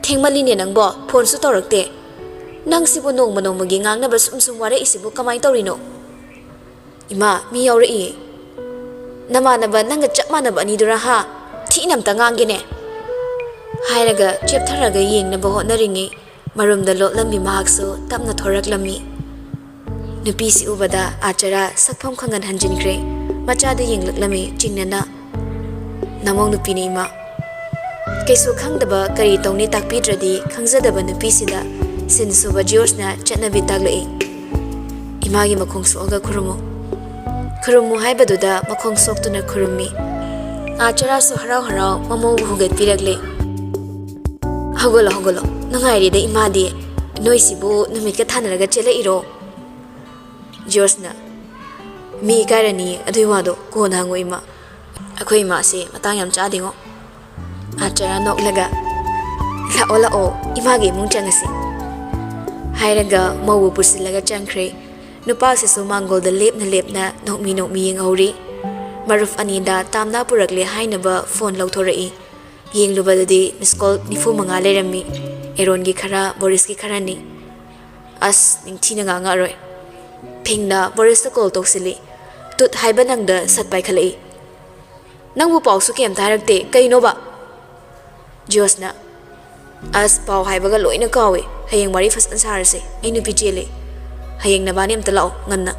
"ꯊꯦꯡꯃꯜꯂꯤꯅꯦ ꯅꯪꯕꯣ, ꯐꯣꯟꯁꯨ ꯇꯧꯔꯛꯇꯦ꯫ ꯅꯪꯁꯤꯕꯨ ꯅꯣꯡꯃ ꯅꯣꯡꯃꯒꯤ ꯉꯥꯡꯅꯕ ꯁꯨꯝ ꯁꯨꯝ ꯋꯥꯔꯛꯏꯁꯤꯕꯨ ꯀꯃꯥꯏꯅ ꯇꯧꯔꯤꯅꯣ?" "ꯏꯃꯥ, ꯃꯤ ꯌꯥꯎꯔꯛꯏꯌꯦ꯫ ꯅꯃꯥꯟꯅꯕ ꯅꯪꯒ ꯆꯞ ꯃꯥꯟꯅꯕ ꯑꯅꯤꯗꯨꯔꯥ ꯍꯥ? ꯊꯤꯅ ꯑꯝꯇ ꯉꯥꯡꯒꯦꯅꯦ꯫" ꯍꯥꯏꯔꯒ ꯆꯦꯞꯊꯔꯒ ꯌꯦꯡꯅꯕ ꯍꯣꯠꯅꯔꯤꯉꯩ ꯃꯔꯨꯝꯗ ꯂꯣꯠꯂꯝꯃꯤ ꯃꯍꯥꯛꯁꯨ ꯇꯞꯅ ꯊꯣꯔꯛꯂꯝꯃꯤ꯫ ꯅꯨꯄꯤꯁꯤ ꯎꯕꯗ ꯑꯥꯆꯔꯥ ꯁꯛꯐꯝ ꯈꯪꯍꯟ ꯍꯟꯖꯤꯟꯈ꯭ꯔꯦ꯫ ꯃꯆꯥꯗ ꯌꯦꯡꯂꯛꯂꯝꯃꯤ ꯆꯤꯡꯅꯅ꯫ "ꯅꯃꯧ ꯅꯨꯄꯤꯅꯤ ꯏꯃꯥ꯫" ꯀꯩꯁꯨ ꯈꯪꯗꯕ, ꯀꯔꯤ ꯇꯧꯅꯤ ꯇꯥꯛꯄꯤꯗ꯭ꯔꯗꯤ ꯈꯪꯖꯗꯕ ꯅꯨꯄꯤꯁꯤꯗ ꯁꯤꯟ ꯁꯨꯕ ꯖꯤꯑꯣꯔꯖꯅ ꯆꯠꯅꯕꯤ ꯇꯥꯛꯂꯛꯏ꯫ "ꯏꯃꯥꯒꯤ ꯃꯈꯣꯡ ꯁꯣꯛꯑꯒ ꯈꯨꯔꯨꯝꯃꯨ꯫" ꯈꯨꯔꯨꯝꯃꯨ ꯍꯥꯏꯕꯗꯨꯗ ꯃꯈꯣꯡ ꯁꯣꯛꯇꯨꯅ ꯈꯨꯔꯨꯝꯃꯤ꯫ ꯑꯥꯆꯔꯥꯁꯨ ꯍꯔꯥꯎ ꯍꯔꯥꯎ ꯃꯃꯧꯕꯨ ꯍꯨꯒꯠꯄꯤꯔꯛꯂꯦ꯫ "ꯍꯧꯒꯠꯂꯣ, ꯍꯧꯒꯠꯂꯣ꯫ ꯅꯨꯡꯉꯥꯏꯔꯦꯗ ꯏꯃꯥꯗꯤ꯫ ꯅꯣꯏꯁꯤꯕꯨ ꯅꯨꯃꯤꯠꯀ ꯊꯥꯅꯔꯒ ꯆꯦꯜꯂꯛꯏꯔꯣ?" ꯖꯤꯑꯣꯔꯖꯅ, "ꯃꯤ ꯏꯀꯥꯏꯔꯅꯤ, ꯑꯗꯨꯏ ꯋꯥꯗꯣ ꯀꯣꯟꯅ ꯍꯪꯉꯨ ꯏꯃꯥ꯫ ꯑꯩꯈꯣꯏ ꯏꯃꯥꯁꯦ ꯃꯇꯥꯡ ꯌꯥꯝ ꯆꯥꯗꯦꯉꯣ꯫" ꯑꯥꯆꯔꯥ ꯅꯣꯛꯂꯒ, "ꯂꯥꯛꯑꯣ, ꯂꯥꯛꯑꯣ, ꯏꯃꯥꯒꯤ ꯏꯃꯨꯡ ꯆꯪꯉꯁꯤ꯫" ꯍꯥꯏꯔꯒ ꯃꯧꯕꯨ ꯄꯨꯁꯤꯜꯂꯒ ꯆꯪꯈ꯭ꯔꯦ꯫ ꯅꯨꯄꯥꯁꯤꯁꯨ ꯃꯥꯡꯒꯣꯜꯗ ꯂꯦꯞꯅ ꯂꯦꯞꯅ ꯅꯣꯛꯃꯤ ꯅꯣꯛꯃꯤ ꯌꯦꯡꯍꯧꯔꯤ꯫ ꯃꯔꯨꯞ ꯑꯅꯤꯗ ꯇꯥꯝꯅꯥ ꯄꯨꯔꯛꯂꯦ ꯍꯥꯏꯅꯕ ꯐꯣꯟ ꯂꯧꯊꯣꯔꯛꯏ꯫ ꯌꯦꯡꯂꯨꯕꯗꯗꯤ ꯃꯤꯁ ꯀꯣꯜ ꯅꯤꯐꯨ ꯃꯉꯥ ꯂꯩꯔꯝꯃꯤ꯫ ꯑꯦꯔꯣꯟꯒꯤ ꯈꯔ, ꯕꯣꯔꯤꯁꯀꯤ ꯈꯔꯅꯤ꯫ "ꯑꯁ, ꯅꯤꯡꯊꯤꯅ ꯉꯥꯡꯉꯛꯑꯔꯣꯏ꯫" ꯐꯤꯡꯅ ꯕꯣꯔꯤꯁꯇ ꯀꯣꯜ ꯇꯧꯁꯤꯜꯂꯤ꯫ ꯇꯨꯠ ꯍꯥꯏꯕ ꯅꯪꯗ ꯁꯠ ꯄꯥꯏꯈꯠꯂꯛꯏ꯫ "ꯅꯪꯕꯨ ꯄꯥꯎꯁꯨ ꯀꯩꯝꯇ ꯍꯥꯏꯔꯛꯇꯦ, ꯀꯩꯅꯣꯕ?" ꯖꯣꯁꯅ, "ꯑꯁ, ꯄꯥꯎ ꯍꯥꯏꯕꯒ ꯂꯣꯏꯅ ꯀꯥꯎꯏ, ꯍꯌꯦꯡ ꯋꯥꯔꯤ ꯐꯖꯅ ꯁꯥꯔꯁꯦ, ꯑꯩ ꯅꯨꯄꯤ ꯆꯦꯜꯂꯦ꯫ ꯍꯌꯦꯡ ꯅꯕꯥꯅꯤ ꯑꯝꯇ ꯂꯥꯛꯑꯣ ꯉꯟꯅ꯫"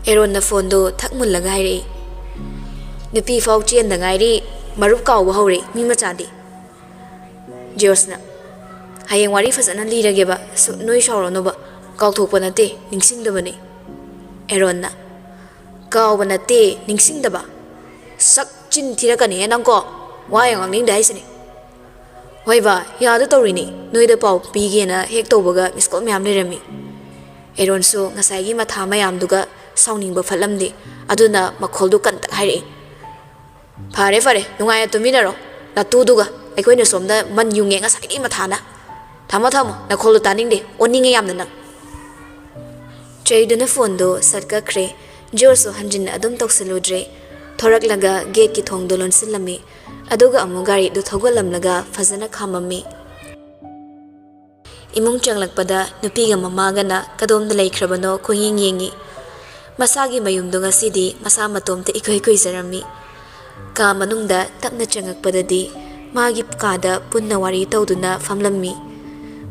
ꯑꯦꯔꯣꯟꯅ ꯐꯣꯟꯗꯣ ꯊꯛ ꯃꯨꯜꯂꯒ ꯍꯥꯏꯔꯛꯏ꯫ "ꯅꯨꯄꯤ ꯐꯥꯎ ꯆꯦꯟꯗ ꯉꯥꯏꯔꯤ, ꯃꯔꯨꯞ ꯀꯥꯎꯕ ꯍꯧꯔꯦ ꯃꯤ ꯃꯆꯥꯗꯤ꯫" ꯖꯣꯁꯅ, "ꯍꯌꯦꯡ ꯋꯥꯔꯤ ꯐꯖꯅ ꯂꯤꯔꯒꯦꯕ, ꯁꯨ-, ꯅꯣꯏ ꯁꯥꯎꯔꯅꯨꯕ, ꯀꯥꯎꯊꯣꯛꯄ ꯅꯠꯇꯦ, ꯅꯤꯡꯁꯤꯡꯗꯕꯅꯤ꯫" ꯑꯦꯔꯣꯟꯅ, "ꯀꯥꯎꯕ ꯅꯠꯇꯦ, ꯅꯤꯡꯁꯤꯡꯗꯕ꯫ ꯁꯛ ꯆꯤꯟ ꯊꯤꯔꯛꯀꯅꯤꯍꯦ ꯅꯪꯀꯣ, ꯋꯥ ꯌꯥꯝ ꯉꯥꯡꯅꯤꯡꯗꯦ ꯍꯥꯏꯁꯤꯅꯤ꯫" "ꯍꯣꯏ ꯕꯥ, ꯌꯥꯗ ꯇꯧꯔꯤꯅꯤ, ꯅꯣꯏꯗ ꯄꯥꯎ ꯄꯤꯒꯦꯅ ꯍꯦꯛ ꯇꯧꯕꯒ ꯃꯤꯁ ꯀꯣꯜ ꯃꯌꯥꯝ ꯂꯩꯔꯝꯃꯤ꯫" ꯑꯦꯔꯣꯟꯁꯨ ꯉꯁꯥꯏꯒꯤ ꯃꯊꯥ ꯃꯌꯥꯝꯗꯨꯒ ꯁꯥꯎꯅꯤꯡꯕ ꯐꯠꯂꯝꯗꯦ, ꯑꯗꯨꯅ ꯃꯈꯣꯜꯗꯨ ꯀꯟꯇꯛ ꯍꯥꯏꯔꯛꯏ꯫ "ꯐꯔꯦ, ꯐꯔꯦ, ꯅꯨꯡꯉꯥꯏꯅ ꯇꯨꯝꯃꯤꯟꯅꯔꯣ꯫ ꯅꯇꯨꯗꯨꯒ ꯑꯩꯈꯣꯏꯅ ꯁꯣꯝꯗ ꯃꯟ ꯌꯨꯡꯉꯦ ꯉꯁꯥꯏꯗꯒꯤ ꯃꯊꯥꯅ꯫ ꯊꯝꯃꯣ, ꯊꯝꯃꯣ, ꯅꯈꯣꯜꯗꯣ ꯇꯥꯅꯤꯡꯗꯦ, ꯑꯣꯟꯅꯤꯡꯉꯦ ꯌꯥꯝꯅ ꯅꯪ꯫" ꯆꯩꯗꯨꯅ ꯐꯣꯟꯗꯣ ꯁꯠ ꯀꯛꯈ꯭ꯔꯦ꯫ ꯖꯣꯔꯁꯨ ꯍꯟꯖꯤꯟꯅ ꯑꯗꯨꯝ ꯇꯧꯁꯤꯜꯂꯨꯗ꯭ꯔꯦ꯫ ꯊꯣꯔꯛꯂꯒ ꯒꯦꯠꯀꯤ ꯊꯣꯡꯗꯣ ꯂꯣꯟꯁꯤꯜꯂꯝꯃꯤ꯫ ꯑꯗꯨꯒ ꯑꯃꯨꯛ ꯒꯥꯔꯤꯗꯨ ꯊꯧꯒꯠꯂꯝꯂꯒ ꯐꯖꯅ ꯈꯥꯝꯃꯝꯃꯤ꯫ ꯏꯃꯨꯡ ꯆꯪꯂꯛꯄꯗ ꯅꯨꯄꯤꯒ ꯃꯃꯥꯒꯅ ꯀꯗꯣꯝꯗ ꯂꯩꯈ꯭ꯔꯕꯅꯣ ꯀꯣꯏꯌꯦꯡ ꯌꯦꯡꯉꯤ꯫ ꯃꯁꯥꯒꯤ ꯃꯌꯨꯝꯗꯣ ꯉꯁꯤꯗꯤ ꯃꯁꯥ ꯃꯇꯣꯝꯇ ꯏꯀꯨꯏ ꯀꯨꯏꯖꯔꯝꯃꯤ꯫ ꯀꯥ ꯃꯅꯨꯡꯗ ꯇꯞꯅ ꯆꯪꯉꯛꯄꯗꯗꯤ ꯃꯥꯒꯤ ꯀꯥꯗ ꯄꯨꯟꯅ ꯋꯥꯔꯤ ꯇꯧꯗꯨꯅ ꯐꯝꯂꯝꯃꯤ꯫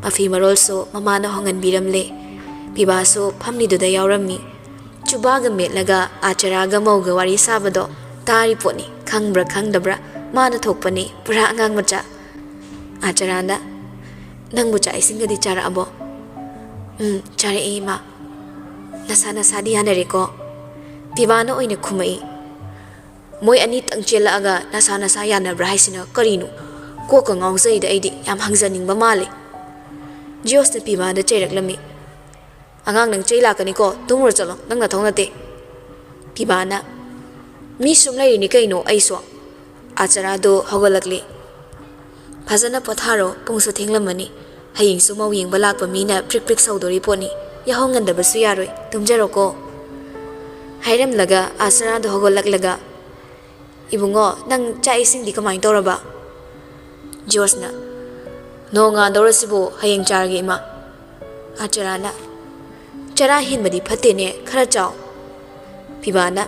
ꯃꯐꯤ ꯃꯔꯣꯜꯁꯨ ꯃꯃꯥꯅ ꯍꯣꯡꯍꯟꯕꯤꯔꯝꯂꯦ꯫ ꯄꯤꯕꯥꯁꯨ ꯐꯝꯂꯤꯗꯨꯗ ꯌꯥꯎꯔꯝꯃꯤ꯫ ꯆꯨꯕꯥꯒ ꯃꯦꯠꯂꯒ ꯑꯥꯆꯥꯔꯥꯒ ꯃꯧꯒ ꯋꯥꯔꯤ ꯁꯥꯕꯗꯣ ꯇꯥꯔꯤ ꯄꯣꯠꯅꯤ, ꯈꯪꯕ꯭ꯔꯥ ꯈꯪꯗꯕ꯭ꯔꯥ, ꯃꯥꯅ ꯊꯣꯛꯄꯅꯤ, ꯄꯨꯔꯥ ꯑꯉꯥꯡ ꯃꯆꯥ꯫ ꯑꯥꯆꯥꯔꯥꯅ, "ꯅꯪꯕꯨ ꯆꯥꯛ ꯏꯁꯤꯡꯒꯗꯤ ꯆꯥꯔꯛꯑꯕꯣ?" "ꯎꯝ, ꯆꯥꯔꯛꯑꯦ, ꯏꯃꯥ꯫ ꯅꯁꯥ ꯅꯁꯥꯗꯤ ꯌꯥꯅꯔꯦꯀꯣ?" ꯄꯤꯕꯥꯅ ꯑꯣꯏꯅ ꯈꯨꯝꯃꯛꯏ꯫ "ꯃꯣꯏ ꯑꯅꯤꯇꯪ ꯆꯦꯜꯂꯛꯑꯒ ꯅꯁꯥ ꯅꯁꯥ ꯌꯥꯅꯕ꯭ꯔꯥ ꯍꯥꯏꯁꯤꯅ ꯀꯔꯤꯅꯣ? ꯀꯣꯛꯀ ꯉꯥꯎꯖꯩꯗ ꯑꯩꯗꯤ, ꯌꯥꯝ ꯍꯪꯖꯅꯤꯡꯕ ꯃꯥꯜꯂꯦ꯫" ꯖꯤꯌꯣꯁꯅ ꯄꯤꯕꯥꯗ ꯆꯩꯔꯛꯂꯝꯃꯤ꯫ "ꯑꯉꯥꯡ, ꯅꯪ ꯆꯩ ꯂꯥꯛꯀꯅꯤꯀꯣ, ꯇꯨꯝꯃꯨꯔꯣ ꯆꯠꯂꯣ, ꯅꯪ ꯅꯊꯧ ꯅꯠꯇꯦ꯫" ꯄꯤꯕꯥꯅ, "ꯃꯤ ꯁꯨꯝ ꯂꯩꯔꯤꯅꯤ ꯀꯩꯅꯣ ꯑꯩꯁꯨ꯫" ꯑꯥꯆꯥꯔꯥꯗꯣ ꯍꯧꯒꯠꯂꯛꯂꯤ꯫ "ꯐꯖꯅ ꯄꯣꯊꯥꯔꯣ, ꯄꯨꯡꯁꯨ ꯊꯦꯡꯂꯝꯃꯅꯤ꯫ ꯍꯌꯦꯡꯁꯨ ꯃꯧ ꯌꯦꯡꯕ ꯂꯥꯛꯄ ꯃꯤꯅ ꯄ꯭ꯔꯤꯛ ꯄ꯭ꯔꯤꯛ ꯁꯧꯗꯣꯔꯤ ꯄꯣꯠꯅꯤ꯫ ꯌꯥꯍꯧ ꯉꯟꯗꯕꯁꯨ ꯌꯥꯔꯣꯏ, ꯇꯨꯝꯖꯔꯣꯀꯣ꯫" ꯍꯥꯏꯔꯝꯂꯒ ꯑꯥꯆꯥꯔꯥꯗꯣ ꯍꯧꯒꯠꯂꯛꯂꯒ, "ꯏꯕꯨꯡꯉꯣ, ꯅꯪ ꯆꯥꯛ ꯏꯁꯤꯡꯗꯤ ꯀꯃꯥꯏꯅ ꯇꯧꯔꯕ?" ꯖꯣꯁꯅ, "ꯅꯣꯡ ꯉꯥꯟꯗꯧꯔꯁꯤꯕꯨ, ꯍꯌꯦꯡ ꯆꯥꯔꯒꯦ, ꯏꯃꯥ꯫" ꯑꯥꯆꯥꯔꯥꯅ, "ꯆꯔꯥ ꯍꯦꯟꯕꯗꯤ ꯐꯠꯇꯦꯅꯦ, ꯈꯔ ꯆꯥꯎ꯫" ꯄꯤꯕꯥꯅ,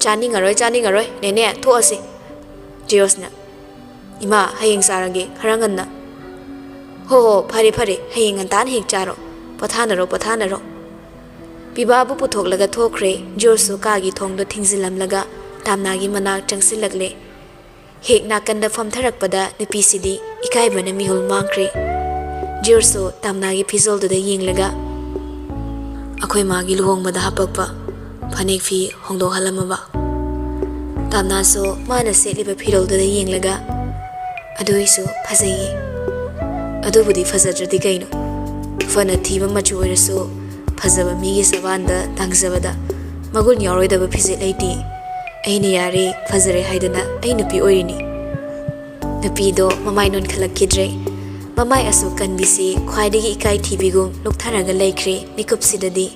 "ꯆꯥꯅꯤꯡꯉꯔꯣꯏ, ꯆꯥꯅꯤꯡꯉꯔꯣꯏ, ꯅꯦꯅꯦ, ꯊꯣꯛꯑꯁꯤ꯫" ꯖꯤꯔꯣꯁꯅ, "ꯏꯃꯥ, ꯍꯌꯦꯡ ꯆꯥꯔꯒꯦ, ꯈꯔ ꯉꯟꯅ꯫" "ꯍꯣ ꯍꯣ, ꯐꯔꯦ ꯐꯔꯦ, ꯍꯌꯦꯡ ꯉꯟꯇꯥꯅ ꯍꯦꯛ ꯆꯥꯔꯣ꯫ ꯄꯣꯊꯥꯅꯔꯣ, ꯄꯣꯊꯥꯅꯔꯣ꯫" ꯄꯤꯕꯥꯕꯨ ꯄꯨꯊꯣꯛꯂꯒ ꯊꯣꯛꯈ꯭ꯔꯦ꯫ ꯖꯤꯔꯣꯁꯁꯨ ꯀꯥꯒꯤ ꯊꯣꯡꯗꯣ ꯊꯤꯡꯖꯤꯜꯂꯝꯂꯒ ꯇꯥꯝꯅꯥꯒꯤ ꯃꯅꯥꯛ ꯆꯪꯁꯤꯜꯂꯛꯂꯦ꯫ ꯍꯦꯛ ꯅꯥꯀꯟꯗ ꯐꯝꯊꯔꯛꯄꯗ ꯅꯨꯄꯤꯁꯤꯗꯤ ꯏꯀꯥꯏꯕꯅ ꯃꯤꯍꯨꯜ ꯃꯥꯡꯈ꯭ꯔꯦ꯫ ꯖꯤꯔꯣꯁꯁꯨ ꯇꯥꯝꯅꯥꯒꯤ ꯐꯤꯖꯣꯜꯗꯨꯗ ꯌꯦꯡꯂꯒ, "ꯑꯩꯈꯣꯏ ꯃꯥꯒꯤ ꯂꯨꯍꯣꯡꯕꯗ ꯍꯥꯄꯛꯄ ꯐꯅꯦꯛ ꯐꯤ ꯍꯣꯡꯗꯣꯛꯍꯜꯂꯝꯃꯕ?" ꯇꯥꯝꯅꯥꯁꯨ ꯃꯥꯅ ꯁꯦꯠꯂꯤꯕ ꯐꯤꯔꯣꯜꯗꯨꯗ ꯌꯦꯡꯂꯒ, "ꯑꯗꯨꯒꯤꯁꯨ ꯐꯖꯩꯌꯦ꯫" "ꯑꯗꯨꯕꯨꯗꯤ ꯐꯖꯗ꯭ꯔꯗꯤ ꯀꯩꯅꯣ? ꯐꯅ ꯊꯤꯕ ꯃꯆꯨ ꯑꯣꯏꯔꯁꯨ ꯐꯖꯕ ꯃꯤꯒꯤ ꯁꯕꯥꯟꯗ ꯇꯥꯡꯖꯕꯗ ꯃꯒꯨꯟ ꯌꯥꯎꯔꯣꯏꯗꯕ ꯐꯤꯖꯦꯠ ꯂꯩꯇꯦ꯫ ꯑꯩꯅ ꯌꯥꯔꯦ, ꯐꯖꯔꯦ ꯍꯥꯏꯗꯅ ꯑꯩ ꯅꯨꯄꯤ ꯑꯣꯏꯔꯤꯅꯤ꯫" ꯅꯨꯄꯤꯗꯣ ꯃꯃꯥꯏ ꯅꯣꯟꯈꯠꯂꯛꯈꯤꯗ꯭ꯔꯦ꯫ ꯃꯃꯥꯏ ꯑꯁꯨꯛ ꯀꯟꯕꯤꯁꯤ ꯈ꯭ꯋꯥꯏꯗꯒꯤ ꯏꯀꯥꯏ ꯊꯤꯕꯤꯒꯨꯝ ꯂꯨꯛꯊꯔꯒ ꯂꯩꯈ꯭ꯔꯦ ꯃꯤꯀꯨꯞꯁꯤꯗꯗꯤ꯫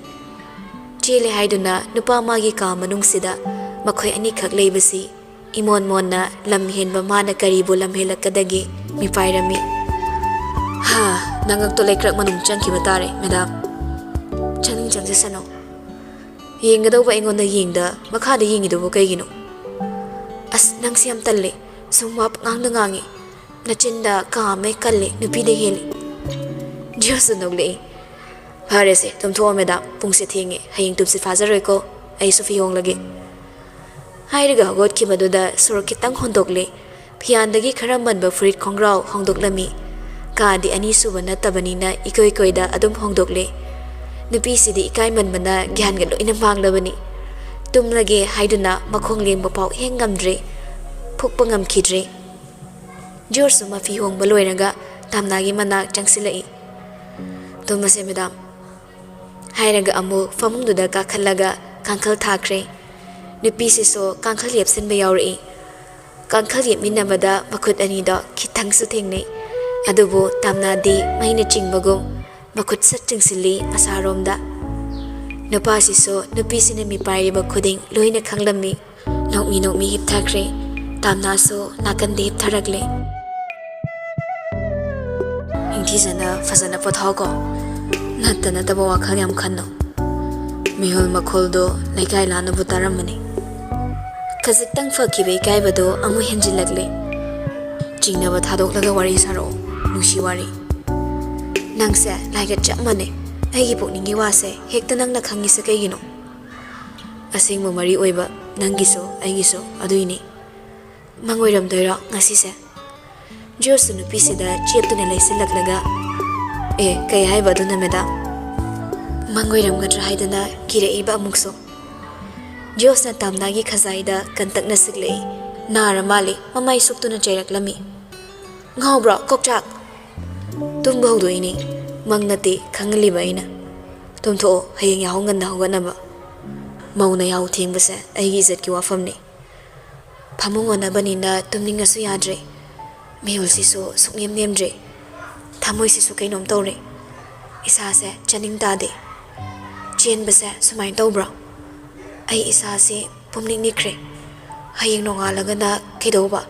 ꯆꯦꯜꯂꯦ ꯍꯥꯏꯗꯨꯅ ꯅꯨꯄꯥ ꯃꯥꯒꯤ ꯀꯥ ꯃꯅꯨꯡꯁꯤꯗ ꯃꯈꯣꯏ ꯑꯅꯤꯈꯛ ꯂꯩꯕꯁꯤ ꯏꯃꯣꯟ ꯃꯣꯟꯅ ꯂꯝ ꯍꯦꯟꯕ ꯃꯥꯅ ꯀꯔꯤꯕꯨ ꯂꯝ ꯍꯦꯜꯂꯛꯀꯗꯒꯦ ꯃꯤꯄꯥꯏꯔꯝꯃꯤ꯫ "ꯍꯥ, ꯅꯉꯛꯇꯣ ꯂꯩꯀ꯭ꯔꯛ ꯃꯅꯨꯡ ꯆꯪꯈꯤꯕ ꯇꯥꯔꯦ, ꯃꯦꯗꯥꯝ꯫ ꯆꯪꯅꯤꯡ ꯆꯪꯖꯁꯅꯨ꯫ ꯌꯦꯡꯒꯗꯧꯕ ꯑꯩꯉꯣꯟꯗ ꯌꯦꯡꯗ ꯃꯈꯥꯗ ꯌꯦꯡꯉꯤꯗꯨꯕꯨ ꯀꯩꯒꯤꯅꯣ? ꯑꯁ, ꯅꯪꯁꯤ ꯌꯥꯝ ꯇꯜꯂꯦ꯫ ꯁꯨꯝ ꯋꯥ ꯄꯉꯥꯡꯗ ꯉꯥꯡꯉꯤ꯫ ꯅꯆꯤꯟꯗ ꯀꯥ ꯑꯃ ꯀꯜꯂꯦ, ꯅꯨꯄꯤꯗ ꯍꯦꯜꯂꯤ꯫" ꯖꯤꯔꯣꯁꯁꯨ ꯅꯣꯛꯂꯛꯏ꯫ "ꯐꯔꯦꯁꯦ, ꯇꯨꯝꯊꯣꯛꯑꯣ ꯃꯦꯗꯥꯝ, ꯄꯨꯡꯁꯦ ꯊꯦꯡꯉꯦ, ꯍꯌꯦꯡ ꯇꯨꯝꯁꯤꯠ ꯐꯥꯖꯔꯣꯏꯀꯣ, ꯑꯩꯁꯨ ꯐꯤ ꯍꯣꯡꯂꯒꯦ꯫" ꯍꯥꯏꯔꯒ ꯍꯧꯒꯠꯈꯤꯕꯗꯨꯗ ꯁꯣꯔꯣꯛ ꯈꯤꯇꯪ ꯍꯣꯟꯗꯣꯛꯂꯦ꯫ ꯐꯤꯌꯥꯟꯗꯒꯤ ꯈꯔ ꯃꯟꯕ ꯐꯨꯔꯤꯠ ꯈꯣꯡꯒ꯭ꯔꯥꯎ ꯍꯣꯡꯗꯣꯛꯂꯝꯃꯤ꯫ ꯀꯥꯗꯤ ꯑꯅꯤꯁꯨꯕ ꯅꯠꯇꯕꯅꯤꯅ ꯏꯀꯣꯏ ꯀꯣꯏꯗ ꯑꯗꯨꯝ ꯍꯣꯡꯗꯣꯛꯂꯦ꯫ ꯅꯨꯄꯤꯁꯤꯗꯤ ꯏꯀꯥꯏꯃꯟꯕꯅ ꯒ꯭ꯌꯥꯟꯒ ꯂꯣꯏꯅ ꯃꯥꯡꯂꯕꯅꯤ꯫ ꯇꯨꯝꯂꯒꯦ ꯍꯥꯏꯗꯨꯅ ꯃꯈꯣꯡ ꯂꯦꯡꯕ ꯐꯥꯎ ꯍꯦꯛ ꯉꯝꯗ꯭ꯔꯦ꯫ ꯐꯨꯛꯄ ꯉꯝꯈꯤꯗ꯭ꯔꯦ꯫ ꯖꯣꯔꯖꯁꯨ ꯃꯐꯤ ꯍꯣꯡꯕ ꯂꯣꯏꯔꯒ ꯇꯥꯝꯅꯥꯒꯤ ꯃꯅꯥꯛ ꯆꯪꯁꯤꯜꯂꯛꯏ꯫ "ꯇꯨꯝꯃꯁꯦ ꯃꯦꯗꯥꯝ," ꯍꯥꯏꯔꯒ ꯑꯃꯨꯛ ꯐꯃꯨꯡꯗꯨꯗ ꯀꯥꯈꯠꯂꯒ ꯀꯥꯡꯈꯜ ꯊꯥꯈ꯭ꯔꯦ꯫ ꯅꯨꯄꯤꯁꯤꯁꯨ ꯀꯥꯡꯈꯜ ꯌꯦꯞꯁꯤꯟꯕ ꯌꯥꯎꯔꯛꯏ꯫ ꯀꯥꯡꯈꯜ ꯌꯦꯞꯃꯤꯟꯅꯕꯗ ꯃꯈꯨꯠ ꯑꯅꯤꯗꯣ ꯈꯤꯇꯪꯁꯨ ꯊꯦꯡꯅꯩ꯫ ꯑꯗꯨꯕꯨ ꯇꯥꯝꯅꯥꯗꯤ ꯃꯩꯅ ꯆꯤꯡꯕꯒꯨꯝ ꯃꯈꯨꯠ ꯁꯠ ꯆꯤꯡꯁꯤꯜꯂꯤ ꯑꯁꯥꯔꯣꯝꯗ꯫ ꯅꯨꯄꯥꯁꯤꯁꯨ ꯅꯨꯄꯤꯁꯤꯅ ꯃꯤꯄꯥꯏꯔꯤꯕ ꯈꯨꯗꯤꯡ ꯂꯣꯏꯅ ꯈꯪꯂꯝꯃꯤ꯫ ꯅꯣꯛꯃꯤ ꯅꯣꯛꯃꯤ ꯍꯤꯞꯊꯈ꯭ꯔꯦ꯫ ꯇꯥꯝꯅꯥꯁꯨ ꯅꯥꯀꯟꯗ ꯍꯤꯞꯊꯔꯛꯂꯦ꯫ "ꯅꯤꯡꯊꯤꯖꯅ ꯐꯖꯅ ꯄꯣꯊꯥꯎꯀꯣ꯫ ꯅꯠꯇ ꯅꯠꯇꯕ ꯋꯥꯈꯜ ꯌꯥꯝ ꯈꯟꯅꯨ꯫ ꯃꯤꯍꯨꯜ ꯃꯈꯣꯜꯗꯣ ꯂꯩꯀꯥꯏ ꯂꯥꯟꯅꯕꯨ ꯇꯥꯔꯝꯕꯅꯤ꯫ ꯈꯖꯤꯛꯇꯪ ꯐꯈꯤꯕ ꯏꯀꯥꯏꯕꯗꯣ ꯑꯃꯨꯛ ꯍꯦꯟꯖꯤꯜꯂꯛꯂꯦ꯫ ꯆꯤꯡꯅꯕ ꯊꯥꯗꯣꯛꯂꯒ ꯋꯥꯔꯤ ꯁꯥꯔꯛꯑꯣ, ꯅꯨꯡꯁꯤ ꯋꯥꯔꯤ꯫ ꯅꯪꯁꯦ ꯂꯥꯏꯒ ꯆꯞ ꯃꯥꯟꯅꯩ꯫ ꯑꯩꯒꯤ ꯄꯨꯛꯅꯤꯡꯒꯤ ꯋꯥꯁꯦ ꯍꯦꯛꯇ ꯅꯪꯅ ꯈꯪꯉꯤꯁꯦ ꯀꯩꯒꯤꯅꯣ? ꯑꯁꯦꯡꯕ ꯃꯔꯤ ꯑꯣꯏꯕ ꯅꯪꯒꯤꯁꯨ ꯑꯩꯒꯤꯁꯨ ꯑꯗꯨꯏꯅꯤ꯫ ꯃꯪ ꯑꯣꯏꯔꯝꯗꯣꯏꯔꯣ ꯉꯁꯤꯁꯦ? ꯖꯣꯁꯁꯨ ꯅꯨꯄꯤꯁꯤꯗ ꯆꯦꯞꯇꯨꯅ ꯂꯩꯁꯤꯜꯂꯛꯂꯒ, "ꯑꯦ, ꯀꯩ ꯍꯥꯏꯕ ꯑꯗꯨꯅ, ꯃꯦꯗꯥꯝ?" "ꯃꯪ ꯑꯣꯏꯔꯝꯒꯗ꯭ꯔꯥ ꯍꯥꯏꯗꯅ ꯀꯤꯔꯛꯏꯕ ꯑꯃꯨꯛꯁꯨ?" ꯖꯣꯁꯅ ꯇꯥꯝꯅꯥꯒꯤ ꯈꯖꯥꯏꯗ ꯀꯟꯇꯛꯅ ꯁꯤꯛꯂꯛꯏ꯫ ꯅꯥꯔ ꯃꯥꯜꯂꯤ, ꯃꯃꯥꯏ ꯁꯨꯛꯇꯨꯅ ꯆꯩꯔꯛꯂꯝꯃꯤ꯫ "ꯉꯥꯎꯕ꯭ꯔꯣ, ꯀꯣꯛꯆꯥꯛ?" "ꯇꯨꯝꯕ ꯍꯧꯗꯣꯛꯏꯅꯤ꯫ ꯃꯪ ꯅꯠꯇꯦ, ꯈꯪꯍꯜꯂꯤꯕ ꯑꯩꯅ꯫ ꯇꯨꯝꯊꯣꯛꯑꯣ, ꯍꯌꯦꯡ ꯌꯥꯍꯧ ꯉꯟꯅ ꯍꯧꯒꯠꯅꯕ꯫ ꯃꯧꯅ ꯌꯥꯍꯧ ꯊꯦꯡꯕꯁꯦ ꯑꯩꯒꯤ ꯏꯖꯠꯀꯤ ꯋꯥꯐꯝꯅꯤ꯫" ꯐꯃꯨꯡ ꯑꯣꯟꯅꯕꯅꯤꯅ ꯇꯨꯝꯅꯤꯡꯉꯁꯨ ꯌꯥꯗ꯭ꯔꯦ꯫ ꯃꯤꯍꯨꯜꯁꯤꯁꯨ ꯁꯨꯛꯅꯦꯝ ꯅꯦꯝꯗ꯭ꯔꯦ꯫ ꯊꯃꯣꯏꯁꯤꯁꯨ ꯀꯩꯅꯣꯝ ꯇꯧꯔꯦ꯫ ꯏꯁꯥꯁꯦ ꯆꯥꯅꯤꯡ ꯇꯥꯗꯦ꯫ ꯆꯦꯟꯕꯁꯦ ꯁꯨꯃꯥꯏꯅ ꯇꯧꯕ꯭ꯔꯣ? ꯑꯩ ꯏꯁꯥꯁꯦ ꯄꯨꯝꯅꯤꯛ ꯅꯤꯛꯈ꯭ꯔꯦ꯫ ꯍꯌꯦꯡ ꯅꯣꯡꯉꯥꯜꯂꯒꯅ ꯀꯩꯗꯧꯕ?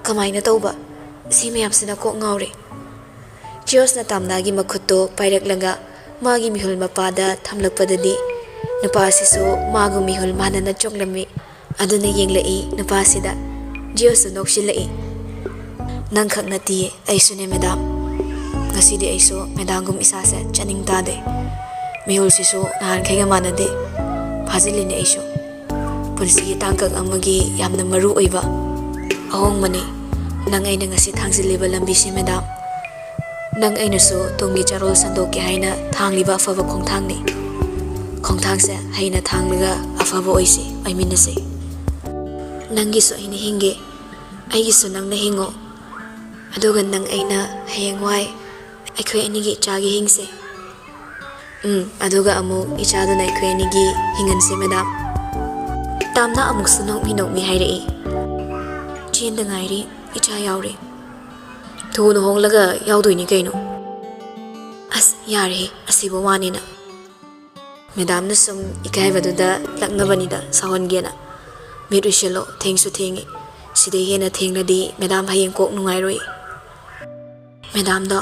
ꯀꯃꯥꯏꯅ ꯇꯧꯕ? ꯁꯤ ꯃꯌꯥꯝꯁꯤꯅ ꯀꯣꯛ ꯉꯥꯎꯔꯦ꯫ ꯖꯤꯌꯣꯁꯅ ꯇꯥꯝꯅꯥꯒꯤ ꯃꯈꯨꯠꯇꯣ ꯄꯥꯏꯔꯛꯂꯒ ꯃꯥꯒꯤ ꯃꯤꯍꯨꯜ ꯃꯄꯥꯗ ꯊꯝꯂꯛꯄꯗꯗꯤ ꯅꯨꯄꯥꯁꯤꯁꯨ ꯃꯥꯒ ꯃꯤꯍꯨꯜ ꯃꯥꯟꯅꯅ ꯆꯣꯡꯂꯝꯃꯤ꯫ ꯑꯗꯨꯅ ꯌꯦꯡꯂꯛꯏ ꯅꯨꯄꯥꯁꯤꯗ꯫ ꯖꯤꯌꯣꯁꯁꯨ ꯅꯣꯛꯁꯤꯜꯂꯛꯏ꯫ "ꯅꯪꯈꯛ ꯅꯠꯇꯤꯌꯦ, ꯑꯩꯁꯨꯅꯦ ꯃꯦꯗꯥꯝ꯫ ꯉꯁꯤꯗꯤ ꯑꯩꯁꯨ ꯃꯦꯗꯥꯝꯒꯨꯝ ꯏꯁꯥꯁꯦ ꯆꯥꯅꯤꯡ ꯇꯥꯗꯦ꯫ ꯃꯤꯍꯨꯜꯁꯤꯁꯨ ꯅꯍꯥꯟꯈꯩꯒ ꯃꯥꯟꯅꯗꯦ꯫ ꯐꯥꯖꯤꯜꯂꯤꯅꯦ ꯑꯩꯁꯨ꯫ ꯄꯨꯟꯁꯤꯒꯤ ꯇꯥꯡꯀꯛ ꯑꯃꯒꯤ ꯌꯥꯝꯅ ꯃꯔꯨ ꯑꯣꯏꯕ ꯑꯍꯣꯡꯕꯅꯤ ꯅꯪ ꯑꯩꯅ ꯉꯁꯤ ꯊꯥꯡꯖꯤꯜꯂꯤꯕ ꯂꯝꯕꯤꯁꯤ, ꯃꯦꯗꯥꯝ꯫ ꯅꯪ ꯑꯩꯅꯁꯨ ꯇꯨꯡꯒꯤ ꯆꯥꯔꯣꯜ ꯁꯟꯗꯣꯛꯀꯦ ꯍꯥꯏꯅ ꯊꯥꯡꯂꯤꯕ ꯑꯐꯕ ꯈꯣꯡꯊꯥꯡꯅꯤ꯫ ꯈꯣꯡꯊꯥꯡꯁꯦ ꯍꯩꯅ ꯊꯥꯡꯂꯒ ꯑꯐꯕ ꯑꯣꯏꯁꯤ, ꯑꯣꯏꯃꯤꯟꯅꯁꯤ꯫ ꯅꯪꯒꯤꯁꯨ ꯑꯩꯅ ꯍꯤꯡꯒꯦ, ꯑꯩꯒꯤꯁꯨ ꯅꯪꯅ ꯍꯤꯡꯉꯣ꯫ ꯑꯗꯨꯒ ꯅꯪ ꯑꯩꯅ ꯍꯌꯦꯡꯋꯥꯏ ꯑꯩꯈꯣꯏ ꯑꯅꯤꯒꯤ ꯏꯆꯥꯒꯤ ꯍꯤꯡꯁꯦ꯫ ꯎꯝ, ꯑꯗꯨꯒ ꯑꯃꯨꯛ ꯏꯆꯥꯗꯨꯅ ꯑꯩꯈꯣꯏ ꯑꯅꯤꯒꯤ ꯍꯤꯡꯍꯟꯁꯦ, ꯃꯦꯗꯥꯝ꯫" ꯇꯥꯝꯅ ꯑꯃꯨꯛꯁꯨ ꯅꯣꯛꯃꯤ ꯅꯣꯛꯃꯤ ꯍꯥꯏꯔꯛꯏ꯫ "ꯆꯦꯟꯗ ꯉꯥꯏꯔꯤ, ꯏꯆꯥ ꯌꯥꯎꯔꯦ꯫ ꯊꯨꯅ ꯍꯣꯡꯂꯒ ꯌꯥꯎꯗꯣꯏꯅꯤ ꯀꯩꯅꯣ꯫" "ꯑꯁ, ꯌꯥꯔꯦꯍꯦ, ꯑꯁꯤꯕꯨ ꯋꯥꯅꯤꯅ꯫" ꯃꯦꯗꯥꯝꯅ ꯁꯨꯝ ꯏꯀꯥꯏꯕꯗꯨꯗ ꯂꯛꯅꯕꯅꯤꯗ, ꯁꯥꯎꯍꯟꯒꯦꯅ꯫ "ꯃꯤꯠ ꯎꯏꯁꯤꯜꯂꯣ, ꯊꯦꯡꯁꯨ ꯊꯦꯡꯉꯤ꯫ ꯁꯤꯗꯩ ꯍꯦꯟꯅ ꯊꯦꯡꯂꯗꯤ ꯃꯦꯗꯥꯝ ꯍꯌꯦꯡ ꯀꯣꯛ ꯅꯨꯡꯉꯥꯏꯔꯣꯏ꯫" "ꯃꯦꯗꯥꯝꯗꯣ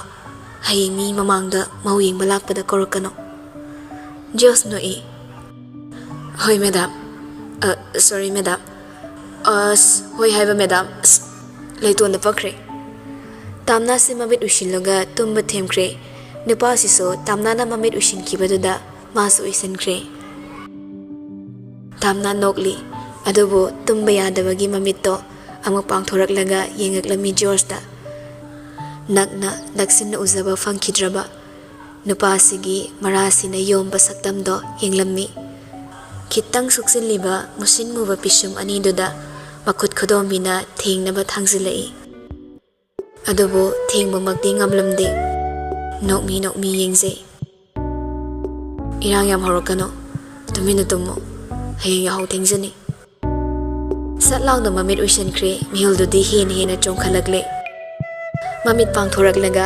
ꯍꯌꯦꯡ ꯃꯤ ꯃꯃꯥꯡꯗ ꯃꯧ ꯌꯦꯡꯕ ꯂꯥꯛꯄꯗ ꯀꯧꯔꯛꯀꯅꯣ꯫" ꯖꯣꯁ ꯅꯣꯛꯏ꯫ ꯍꯣꯏ ꯃꯦꯗꯥꯝ꯫ ꯑ, ꯁꯣꯔꯤ ꯃꯦꯗꯥꯝ꯫ ꯑꯁ, ꯍꯣꯏ ꯍꯥꯏꯕ ꯃꯦꯗꯥꯝ꯫ ꯑꯁ, ꯂꯩꯇꯣꯟꯗ ꯄꯛꯈ꯭ꯔꯦ꯫ ꯇꯥꯝꯅꯥꯁꯤ ꯃꯃꯤꯠ ꯎꯏꯁꯤꯜꯂꯒ ꯇꯨꯝꯕ ꯊꯦꯝꯈ꯭ꯔꯦ꯫ ꯅꯨꯄꯥꯁꯤꯁꯨ ꯇꯥꯝꯅꯥꯅ ꯃꯃꯤꯠ ꯎꯏꯁꯤꯟꯈꯤꯕꯗꯨꯗ ꯃꯥꯁꯨ ꯎꯏꯁꯤꯟꯈ꯭ꯔꯦ꯫ ꯇꯥꯝꯅꯥ ꯅꯣꯛꯂꯤ, ꯑꯗꯨꯕꯨ ꯇꯨꯝꯕ ꯌꯥꯗꯕꯒꯤ ꯃꯃꯤꯠꯇꯣ ꯑꯃꯨꯛ ꯄꯥꯡꯊꯣꯔꯛꯂꯒ ꯌꯦꯡꯉꯛꯂꯝꯃꯤ ꯖꯣꯔꯖꯇ꯫ ꯅꯛꯅ ꯅꯛꯁꯤꯟꯅ ꯎꯖꯕ ꯐꯪꯈꯤꯗ꯭ꯔꯕ ꯅꯨꯄꯥꯁꯤꯒꯤ ꯃꯔꯥꯁꯤꯅ ꯌꯣꯝꯕ ꯁꯛꯇꯝꯗꯣ ꯌꯦꯡꯂꯝꯃꯤ꯫ ꯈꯤꯇꯪ ꯁꯨꯛꯆꯤꯜꯂꯤꯕ ꯃꯨꯁꯤꯟ ꯃꯨꯕ ꯄꯤꯁꯨꯝ ꯑꯅꯤꯗꯨꯗ ꯃꯈꯨꯠ ꯈꯨꯗꯣꯝꯕꯤꯅ ꯊꯦꯡꯅꯕ ꯊꯥꯡꯖꯤꯜꯂꯛꯏ꯫ ꯑꯗꯨꯕꯨ ꯊꯦꯡꯕꯃꯛꯇꯤ ꯉꯝꯂꯝꯗꯦ꯫ ꯅꯣꯛꯃꯤ ꯅꯣꯛꯃꯤ ꯌꯦꯡꯖꯩ꯫ "ꯏꯔꯥꯡ ꯌꯥꯝ ꯍꯧꯔꯛꯀꯅꯨ꯫ ꯇꯨꯃꯤꯟꯅ ꯇꯨꯝꯃꯨ꯫ ꯍꯌꯦꯡ ꯌꯥꯍꯧ ꯊꯦꯡꯖꯅꯤ꯫" ꯁꯠ ꯂꯥꯎꯅ ꯃꯃꯤꯠ ꯎꯏꯁꯤꯟꯈ꯭ꯔꯦ꯫ ꯃꯤꯍꯨꯜꯗꯨꯗꯤ ꯍꯦꯟꯅ ꯍꯦꯟꯅ ꯆꯣꯡꯈꯠꯂꯛꯂꯦ꯫ ꯃꯃꯤꯠ ꯄꯥꯡꯊꯣꯔꯛꯂꯒ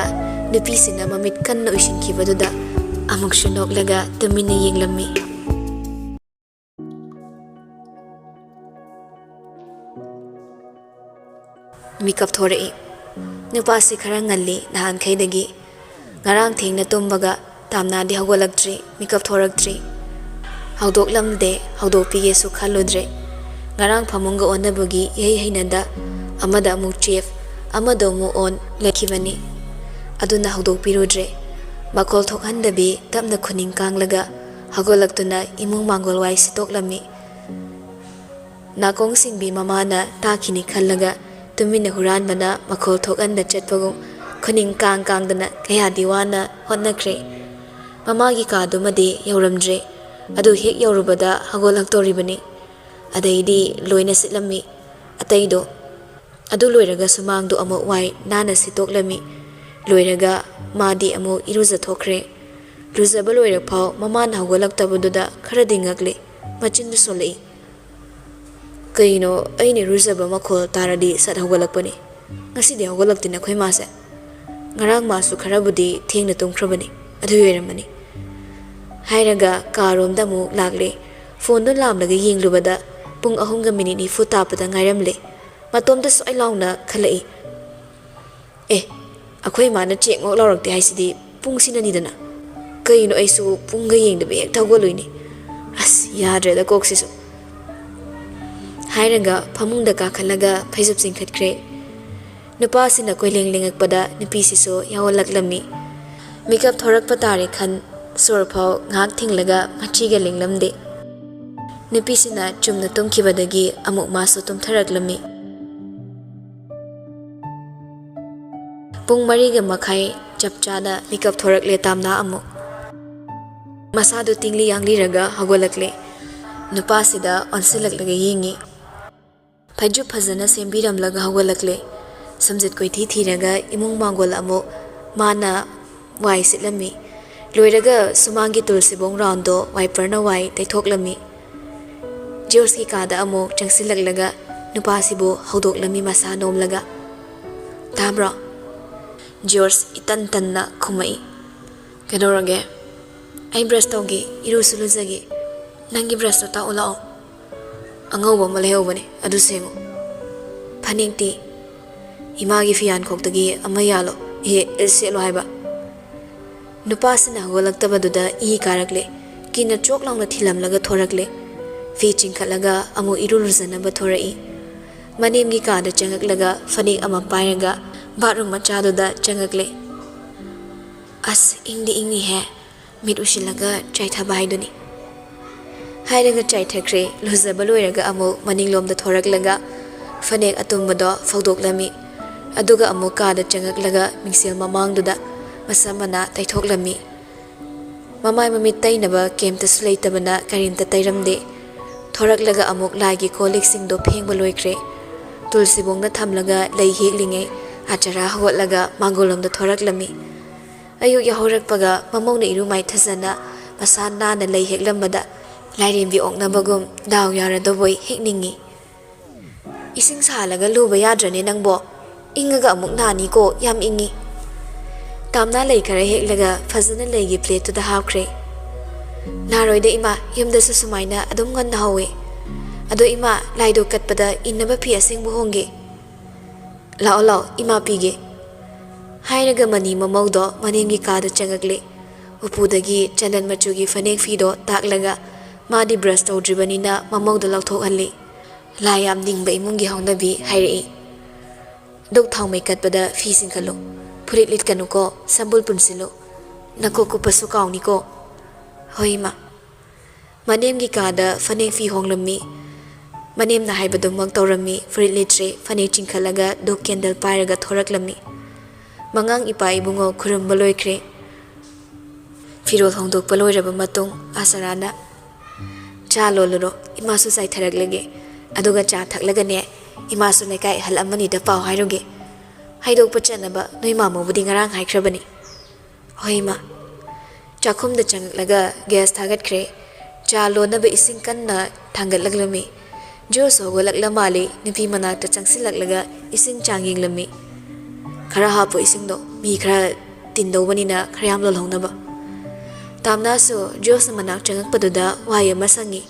ꯅꯨꯄꯤꯁꯤꯅ ꯃꯃꯤꯠ ꯀꯟꯅ ꯎꯏꯁꯤꯟꯈꯤꯕꯗꯨꯗ ꯑꯃꯨꯛꯁꯨ ꯅꯣꯛꯂꯒ ꯇꯨꯃꯤꯟꯅ ꯌꯦꯡꯂꯝꯃꯤ꯫ ꯃꯤꯀꯞ ꯊꯣꯔꯛꯏ꯫ ꯅꯨꯄꯥꯁꯤ ꯈꯔ ꯉꯜꯂꯤ ꯅꯍꯥꯟꯈꯩꯗꯒꯤ꯫ ꯉꯔꯥꯡ ꯊꯦꯡꯅ ꯇꯨꯝꯕꯒ ꯇꯥꯝꯅꯥꯗꯤ ꯍꯧꯒꯠꯂꯛꯇ꯭ꯔꯤ, ꯃꯤꯀꯞ ꯊꯣꯔꯛꯇ꯭ꯔꯤ꯫ ꯍꯧꯗꯣꯛꯂꯝꯗꯦ, ꯍꯧꯗꯣꯛꯄꯤꯒꯦꯁꯨ ꯈꯜꯂꯨꯗ꯭ꯔꯦ꯫ ꯉꯔꯥꯡ ꯐꯃꯨꯡꯒ ꯑꯣꯟꯅꯕꯒꯤ ꯏꯍꯩ ꯍꯩꯅꯗ ꯑꯃꯗ ꯑꯃꯨꯛ ꯆꯦꯞ, ꯑꯃꯗ ꯑꯃꯨꯛ ꯑꯣꯟ ꯂꯩꯈꯤꯕꯅꯤ꯫ ꯑꯗꯨꯅ ꯍꯧꯗꯣꯛꯄꯤꯔꯨꯗ꯭ꯔꯦ꯫ ꯃꯈꯣꯜ ꯊꯣꯛꯍꯟꯗꯕꯤ ꯇꯞꯅ ꯈꯨꯅꯤꯡ ꯀꯥꯡꯂꯒ ꯍꯧꯒꯠꯂꯛꯇꯨꯅ ꯏꯃꯨꯡ ꯃꯥꯡꯒꯣꯜ ꯋꯥꯏ ꯁꯤꯠꯇꯣꯛꯂꯝꯃꯤ꯫ ꯅꯥꯀꯣꯡ ꯁꯤꯡꯕꯤ ꯃꯃꯥꯅ ꯇꯥꯈꯤꯅꯤ ꯈꯜꯂꯒ ꯇꯨꯃꯤꯟꯅ ꯍꯨꯔꯥꯟꯕꯅ ꯃꯈꯣꯜ ꯊꯣꯛꯍꯟꯗ ꯆꯠꯄꯒꯨꯝ ꯈꯨꯅꯤꯡ ꯀꯥꯡ ꯀꯥꯡꯗꯅ ꯀꯌꯥꯗꯤ ꯋꯥꯅ ꯍꯣꯠꯅꯈ꯭ꯔꯦ꯫ ꯃꯃꯥꯒꯤ ꯀꯥꯗꯨꯃꯗꯤ ꯌꯧꯔꯝꯗ꯭ꯔꯦ꯫ ꯑꯗꯨ ꯍꯦꯛ ꯌꯧꯔꯨꯕꯗ ꯍꯧꯒꯠꯂꯛꯇꯧꯔꯤꯕꯅꯤ꯫ ꯑꯗꯩꯗꯤ ꯂꯣꯏꯅ ꯁꯤꯠꯂꯝꯃꯤ꯫ ꯑꯇꯩꯗꯣ ꯑꯗꯨ ꯂꯣꯏꯔꯒ ꯁꯨꯃꯥꯡꯗꯣ ꯑꯃꯨꯛ ꯋꯥꯏ ꯅꯥꯟꯅ ꯁꯤꯠꯇꯣꯛꯂꯝꯃꯤ꯫ ꯂꯣꯏꯔꯒ ꯃꯥꯗꯤ ꯑꯃꯨꯛ ꯏꯔꯨꯖꯊꯣꯛꯈ꯭ꯔꯦ꯫ ꯂꯨꯖꯕ ꯂꯣꯏꯔꯛꯐꯥꯎ ꯃꯃꯥꯅ ꯍꯧꯒꯠꯂꯛꯇꯕꯗꯨꯗ ꯈꯔꯗꯤ ꯉꯛꯂꯦ꯫ ꯃꯆꯤꯟꯗꯨ ꯁꯣꯜꯂꯛꯏ꯫ "ꯀꯩꯅꯣ, ꯑꯩꯅ ꯏꯔꯨꯖꯕ ꯃꯈꯣꯜ ꯇꯥꯔꯗꯤ ꯁꯠ ꯍꯧꯒꯠꯂꯛꯄꯅꯤ꯫ ꯉꯁꯤꯗꯤ ꯍꯧꯒꯠꯂꯛꯇꯦ ꯅꯈꯣꯏ ꯃꯥꯁꯦ꯫ ꯉꯔꯥꯡ ꯃꯥꯁꯨ ꯈꯔꯕꯨꯗꯤ ꯊꯦꯡꯅ ꯇꯨꯝꯈ꯭ꯔꯕꯅꯤ꯫ ꯑꯗꯨꯒꯤ ꯑꯣꯏꯔꯝꯃꯅꯤ꯫" ꯍꯥꯏꯔꯒ ꯀꯥꯔꯣꯝꯗ ꯑꯃꯨꯛ ꯂꯥꯛꯂꯦ꯫ ꯐꯣꯟꯗꯣ ꯂꯥꯝꯂꯒ ꯌꯦꯡꯂꯨꯕꯗ ꯄꯨꯡ ꯑꯍꯨꯝꯒ ꯃꯤꯅꯤꯠ ꯅꯤꯐꯨ ꯇꯥꯕꯗ ꯉꯥꯏꯔꯝꯂꯦ꯫ ꯃꯇꯣꯝꯇ ꯁꯣꯏ ꯂꯥꯎꯅ ꯈꯜꯂꯛꯏ꯫ "ꯑꯦ, ꯑꯩꯈꯣꯏ ꯏꯃꯥꯅ ꯆꯦꯛ ꯃꯣꯛ ꯂꯥꯎꯔꯛꯇꯦ ꯍꯥꯏꯁꯤꯗꯤ ꯄꯨꯡꯁꯤꯅꯅꯤꯗꯅ꯫ ꯀꯩꯅꯣ, ꯑꯩꯁꯨ ꯄꯨꯡꯒ ꯌꯦꯡꯗꯕꯤ ꯍꯦꯛꯇ ꯍꯧꯒꯠꯂꯨꯏꯅꯦ꯫ "ꯑꯁ, ꯌꯥꯗ꯭ꯔꯦꯗ ꯀꯣꯛꯁꯤꯁꯨ," ꯍꯥꯏꯔꯒ ꯐꯃꯨꯡꯗ ꯀꯥꯈꯠꯂꯒ ꯐꯩꯖꯨꯞ ꯆꯤꯡꯈꯠꯈ꯭ꯔꯦ꯫ ꯅꯨꯄꯥꯁꯤꯅ ꯀꯣꯏꯂꯦꯡ ꯂꯦꯡꯉꯛꯄꯗ ꯅꯨꯄꯤꯁꯤꯁꯨ ꯌꯥꯎꯍꯜꯂꯛꯂꯝꯃꯤ꯫ ꯃꯤꯀꯞ ꯊꯣꯔꯛꯄ ꯇꯥꯔꯦ ꯈꯟ ꯁꯣꯔ ꯐꯥꯎ ꯉꯥꯏꯍꯥꯛ ꯊꯤꯡꯂꯒ ꯃꯊꯤꯒ ꯂꯦꯡꯂꯝꯗꯦ꯫ ꯅꯨꯄꯤꯁꯤꯅ ꯆꯨꯝꯅ ꯇꯨꯝꯈꯤꯕꯗꯒꯤ ꯑꯃꯨꯛ ꯃꯥꯁꯨ ꯇꯨꯝꯊꯔꯛꯂꯝꯃꯤ꯫ ꯄꯨꯡ ꯃꯔꯤꯒ ꯃꯈꯥꯏ ꯆꯞ ꯆꯥꯅ ꯃꯤꯀꯞ ꯊꯣꯔꯛꯂꯦ ꯇꯥꯝꯅꯥ ꯑꯃꯨꯛ꯫ ꯃꯁꯥꯗꯨ ꯇꯤꯡꯂꯤ ꯌꯥꯡꯂꯤꯔꯒ ꯍꯧꯒꯠꯂꯛꯂꯦ꯫ ꯅꯨꯄꯥꯁꯤꯗ ꯑꯣꯟꯁꯤꯜꯂꯛꯂꯒ ꯌꯦꯡꯉꯤ꯫ ꯐꯩꯖꯨꯞ ꯐꯖꯅ ꯁꯦꯝꯕꯤꯔꯝꯂꯒ ꯍꯧꯒꯠꯂꯛꯂꯦ꯫ ꯁꯝꯖꯤꯠ ꯀꯣꯏꯊꯤ ꯊꯤꯔꯒ ꯏꯃꯨꯡ ꯃꯥꯡꯒꯣꯜ ꯑꯃꯨꯛ ꯃꯥꯅ ꯋꯥꯏ ꯁꯤꯠꯂꯝꯃꯤ꯫ ꯂꯣꯏꯔꯒ ꯁꯨꯃꯥꯡꯒꯤ ꯇꯨꯜꯁꯤꯕꯣꯡ ꯔꯥꯎꯟꯗꯣ ꯋꯥꯏꯄꯔꯅ ꯋꯥꯏ ꯇꯩꯊꯣꯛꯂꯝꯃꯤ꯫ ꯖꯣꯔꯖꯀꯤ ꯀꯥꯗ ꯑꯃꯨꯛ ꯆꯪꯁꯤꯜꯂꯛꯂꯒ ꯅꯨꯄꯥꯁꯤꯕꯨ ꯍꯧꯗꯣꯛꯂꯝꯃꯤ ꯃꯁꯥ ꯅꯣꯝꯂꯒ꯫ "ꯇꯥꯕ꯭ꯔꯣ?" ꯖꯣꯔꯖ ꯏꯇꯟ ꯇꯟꯅ ꯈꯨꯝꯃꯛꯏ꯫ "ꯀꯩꯗꯧꯔꯒꯦ?" "ꯑꯩ ꯕ꯭ꯔꯁ ꯇꯧꯒꯦ, ꯏꯔꯨꯁꯨ ꯂꯨꯖꯒꯦ꯫ ꯅꯪꯒꯤ ꯕ꯭ꯔꯁꯇꯣ ꯇꯥꯛꯑꯣ ꯂꯥꯛꯑꯣ꯫ ꯑꯉꯧꯕ ꯑꯃ ꯂꯩꯍꯧꯕꯅꯦ, ꯑꯗꯨ ꯁꯦꯡꯉꯨ꯫ ꯐꯅꯦꯛꯇꯤ?" "ꯏꯃꯥꯒꯤ ꯐꯤꯌꯥꯟꯈꯣꯛꯇꯒꯤ ꯑꯃ ꯌꯥꯜꯂꯣ, ꯑꯦ, ꯁꯦꯠꯂꯣ ꯍꯥꯏꯕ꯫" ꯅꯨꯄꯥꯁꯤꯅ ꯍꯧꯒꯠꯂꯛꯇꯕꯗꯨꯗ ꯏ ꯀꯥꯔꯛꯂꯦ꯫ ꯀꯤꯟꯅ ꯆꯣꯛ ꯂꯥꯎꯅ ꯊꯤꯜꯂꯝꯂꯒ ꯊꯣꯔꯛꯂꯦ꯫ ꯐꯤ ꯆꯤꯡꯈꯠꯂꯒ ꯑꯃꯨꯛ ꯏꯔꯨ ꯂꯨꯖꯅꯕ ꯊꯣꯔꯛꯏ꯫ ꯃꯅꯦꯝꯒꯤ ꯀꯥꯗ ꯆꯪꯉꯛꯂꯒ ꯐꯅꯦꯛ ꯑꯃ ꯄꯥꯏꯔꯒ ꯕꯥꯠꯔꯨꯝ ꯃꯆꯥꯗꯨꯗ ꯆꯪꯉꯛꯂꯦ꯫ "ꯑꯁ, ꯏꯪꯗꯤ ꯏꯪꯉꯤꯍꯦ, ꯃꯤꯠ ꯎꯏꯁꯤꯜꯂꯒ ꯆꯥꯏꯊꯕ ꯍꯥꯏꯗꯨꯅꯤ," ꯍꯥꯏꯔꯒ ꯆꯥꯏꯊꯈ꯭ꯔꯦ꯫ ꯂꯨꯖꯕ ꯂꯣꯏꯔꯒ ꯑꯃꯨꯛ ꯃꯅꯤꯡꯂꯣꯝꯗ ꯊꯣꯔꯛꯂꯒ ꯐꯅꯦꯛ ꯑꯇꯨꯝꯕꯗꯣ ꯐꯧꯗꯣꯛꯂꯝꯃꯤ꯫ ꯑꯗꯨꯒ ꯑꯃꯨꯛ ꯀꯥꯗ ꯆꯪꯉꯛꯂꯒ ꯃꯤꯡꯁꯦꯜ ꯃꯃꯥꯡꯗꯨꯗ ꯃꯁꯝ ꯃꯅꯥ ꯇꯩꯊꯣꯛꯂꯝꯃꯤ꯫ ꯃꯃꯥꯏ ꯃꯃꯤꯠ ꯇꯩꯅꯕ ꯀꯩꯝꯇꯁꯨ ꯂꯩꯇꯕꯅ ꯀꯔꯤꯝꯇ ꯇꯩꯔꯝꯗꯦ꯫ ꯊꯣꯔꯛꯂꯒ ꯑꯃꯨꯛ ꯂꯥꯏꯒꯤ ꯀꯣꯜ ꯂꯤꯛꯁꯤꯡꯗꯣ ꯐꯦꯡꯕ ꯂꯣꯏꯈ꯭ꯔꯦ꯫ ꯇꯨꯜꯁꯤꯕꯣꯡꯗ ꯊꯝꯂꯒ ꯂꯩ ꯍꯦꯛꯂꯤꯉꯩ ꯑꯆꯔꯥ ꯍꯧꯒꯠꯂꯒ ꯃꯥꯡꯒꯣꯜꯂꯣꯝꯗ ꯊꯣꯔꯛꯂꯝꯃꯤ꯫ ꯑꯌꯨꯛ ꯌꯥꯍꯧꯔꯛꯄꯒ ꯃꯃꯧꯅ ꯏꯔꯨ ꯃꯥꯏꯊꯖꯅ ꯃꯁꯥ ꯅꯥꯟꯅ ꯂꯩ ꯍꯦꯛꯂꯝꯕꯗ ꯂꯥꯏꯔꯦꯝꯕꯤ ꯑꯣꯛꯅꯕꯒꯨꯝ ꯗꯥꯎ ꯌꯥꯔꯗꯧꯕꯣꯏ ꯍꯦꯛꯅꯤꯡꯉꯤ꯫ "ꯏꯁꯤꯡ ꯁꯥꯍꯜꯂꯒ ꯂꯨꯕ ꯌꯥꯗ꯭ꯔꯅꯦ ꯅꯪꯕꯣ? ꯏꯪꯉꯒ ꯑꯃꯨꯛ ꯅꯥꯅꯤꯀꯣ, ꯌꯥꯝ ꯏꯪꯉꯤ꯫" ꯇꯥꯝꯅꯥ ꯂꯩ ꯈꯔ ꯍꯦꯛꯂꯒ ꯐꯖꯅ ꯂꯩꯒꯤ ꯄ꯭ꯂꯦꯠꯇꯨꯗ ꯍꯥꯞꯈ꯭ꯔꯦ꯫ "ꯅꯥꯔꯣꯏꯗ ꯏꯃꯥ, ꯌꯨꯝꯗꯁꯨ ꯁꯨꯃꯥꯏꯅ ꯑꯗꯨꯝ ꯉꯟꯅ ꯍꯧꯋꯦ꯫ ꯑꯗꯣ ꯏꯃꯥ, ꯂꯥꯏꯗꯣ ꯀꯠꯄꯗ ꯏꯟꯅꯕ ꯐꯤ ꯑꯁꯦꯡꯕ ꯍꯣꯡꯒꯦ꯫ ꯂꯥꯛꯑꯣ ꯂꯥꯛꯑꯣ, ꯏꯃꯥ ꯄꯤꯒꯦ꯫" ꯍꯥꯏꯔꯒ ꯃꯅꯤ ꯃꯃꯧꯗꯣ ꯃꯅꯦꯝꯒꯤ ꯀꯥꯗ ꯆꯪꯉꯛꯂꯦ꯫ ꯎꯄꯨꯗꯒꯤ ꯆꯟꯗꯟ ꯃꯆꯨꯒꯤ ꯐꯅꯦꯛ ꯐꯤꯗꯣ ꯇꯥꯛꯂꯒ ꯃꯥꯗꯤ ꯕ꯭ꯔꯁ ꯇꯧꯗ꯭ꯔꯤꯕꯅꯤꯅ ꯃꯃꯧꯗ ꯂꯧꯊꯣꯛꯍꯜꯂꯤ꯫ ꯂꯥꯏ ꯌꯥꯝ ꯅꯤꯡꯕ ꯏꯃꯨꯡꯒꯤ ꯍꯧꯅꯕꯤ ꯍꯥꯏꯔꯛꯏ꯫ ꯗꯨꯛ ꯊꯥꯎꯃꯩ ꯀꯠꯄꯗ ꯐꯤ ꯆꯤꯡꯈꯠꯂꯨ꯫ ꯐꯨꯔꯤꯠ ꯂꯤꯠꯀꯅꯨꯀꯣ, ꯁꯝꯕꯨꯜ ꯄꯨꯟꯁꯤꯜꯂꯨ꯫ ꯅꯀꯣꯛ ꯀꯨꯞꯄꯁꯨ ꯀꯥꯎꯅꯤꯀꯣ꯫ ꯍꯣꯏ, ꯏꯃꯥ꯫ ꯃꯅꯦꯝꯒꯤ ꯀꯥꯗ ꯐꯅꯦꯛ ꯐꯤ ꯍꯣꯡꯂꯝꯃꯤ꯫ ꯃꯅꯦꯝꯅ ꯍꯥꯏꯕꯗꯨꯃꯛ ꯇꯧꯔꯝꯃꯤ꯫ ꯐꯨꯔꯤꯠ ꯂꯤꯠꯇ꯭ꯔꯦ, ꯐꯅꯦꯛ ꯆꯤꯡꯈꯠꯂꯒ ꯗꯨꯛ ꯀꯦꯟꯗꯜ ꯄꯥꯏꯔꯒ ꯊꯣꯔꯛꯂꯝꯃꯤ꯫ ꯃꯉꯥꯡ ꯏꯄꯥ ꯏꯕꯨꯡꯉꯣ ꯈꯨꯔꯨꯝꯕ ꯂꯣꯏꯈ꯭ꯔꯦ꯫ ꯐꯤꯔꯣꯜ ꯍꯣꯡꯗꯣꯛꯄ ꯂꯣꯏꯔꯕ ꯃꯇꯨꯡ ꯑꯁꯔꯥꯅ, "ꯆꯥ ꯂꯣꯜꯂꯨꯔꯣ, ꯏꯃꯥꯁꯨ ꯆꯥꯏꯊꯔꯛꯂꯒꯦ꯫ ꯑꯗꯨꯒ ꯆꯥ ꯊꯛꯂꯒꯅꯦ, ꯏꯃꯥꯁꯨ ꯂꯩꯀꯥꯏ ꯑꯍꯜ ꯑꯃꯅꯤꯗ ꯄꯥꯎ ꯍꯥꯏꯔꯨꯒꯦ꯫ ꯍꯥꯏꯗꯣꯛꯄ ꯆꯠꯅꯕ ꯅꯣꯏ ꯃꯥꯃꯣꯕꯨꯗꯤ ꯉꯔꯥꯡ ꯍꯥꯏꯈ꯭ꯔꯕꯅꯤ꯫" "ꯍꯣꯏ, ꯏꯃꯥ꯫" ꯆꯥꯛꯈꯨꯝꯗ ꯆꯪꯂꯛꯂꯒ ꯒ꯭ꯌꯥꯁ ꯊꯥꯒꯠꯈ꯭ꯔꯦ꯫ ꯆꯥ ꯂꯣꯟꯅꯕ ꯏꯁꯤꯡ ꯀꯟꯅ ꯊꯥꯡꯒꯠꯂꯛꯂꯝꯃꯤ꯫ ꯖꯣꯁ ꯍꯧꯒꯠꯂꯛꯂ ꯃꯥꯜꯂꯤ, ꯅꯨꯄꯤ ꯃꯅꯥꯛꯇ ꯆꯪꯁꯤꯜꯂꯛꯂꯒ ꯏꯁꯤꯡ ꯆꯥꯡ ꯌꯦꯡꯂꯝꯃꯤ꯫ "ꯈꯔ ꯍꯥꯞꯄꯣ ꯏꯁꯤꯡꯗꯣ, ꯃꯤ ꯈꯔ ꯇꯤꯟꯗꯧꯕꯅꯤꯅ ꯈꯔ ꯌꯥꯝ ꯂꯣꯜꯍꯧꯅꯕ꯫" ꯇꯥꯝꯅꯥꯁꯨ ꯖꯣꯁꯅ ꯃꯅꯥꯛ ꯆꯪꯉꯛꯄꯗꯨꯗ ꯋꯥꯍꯩ ꯑꯃ ꯁꯪꯉꯤ꯫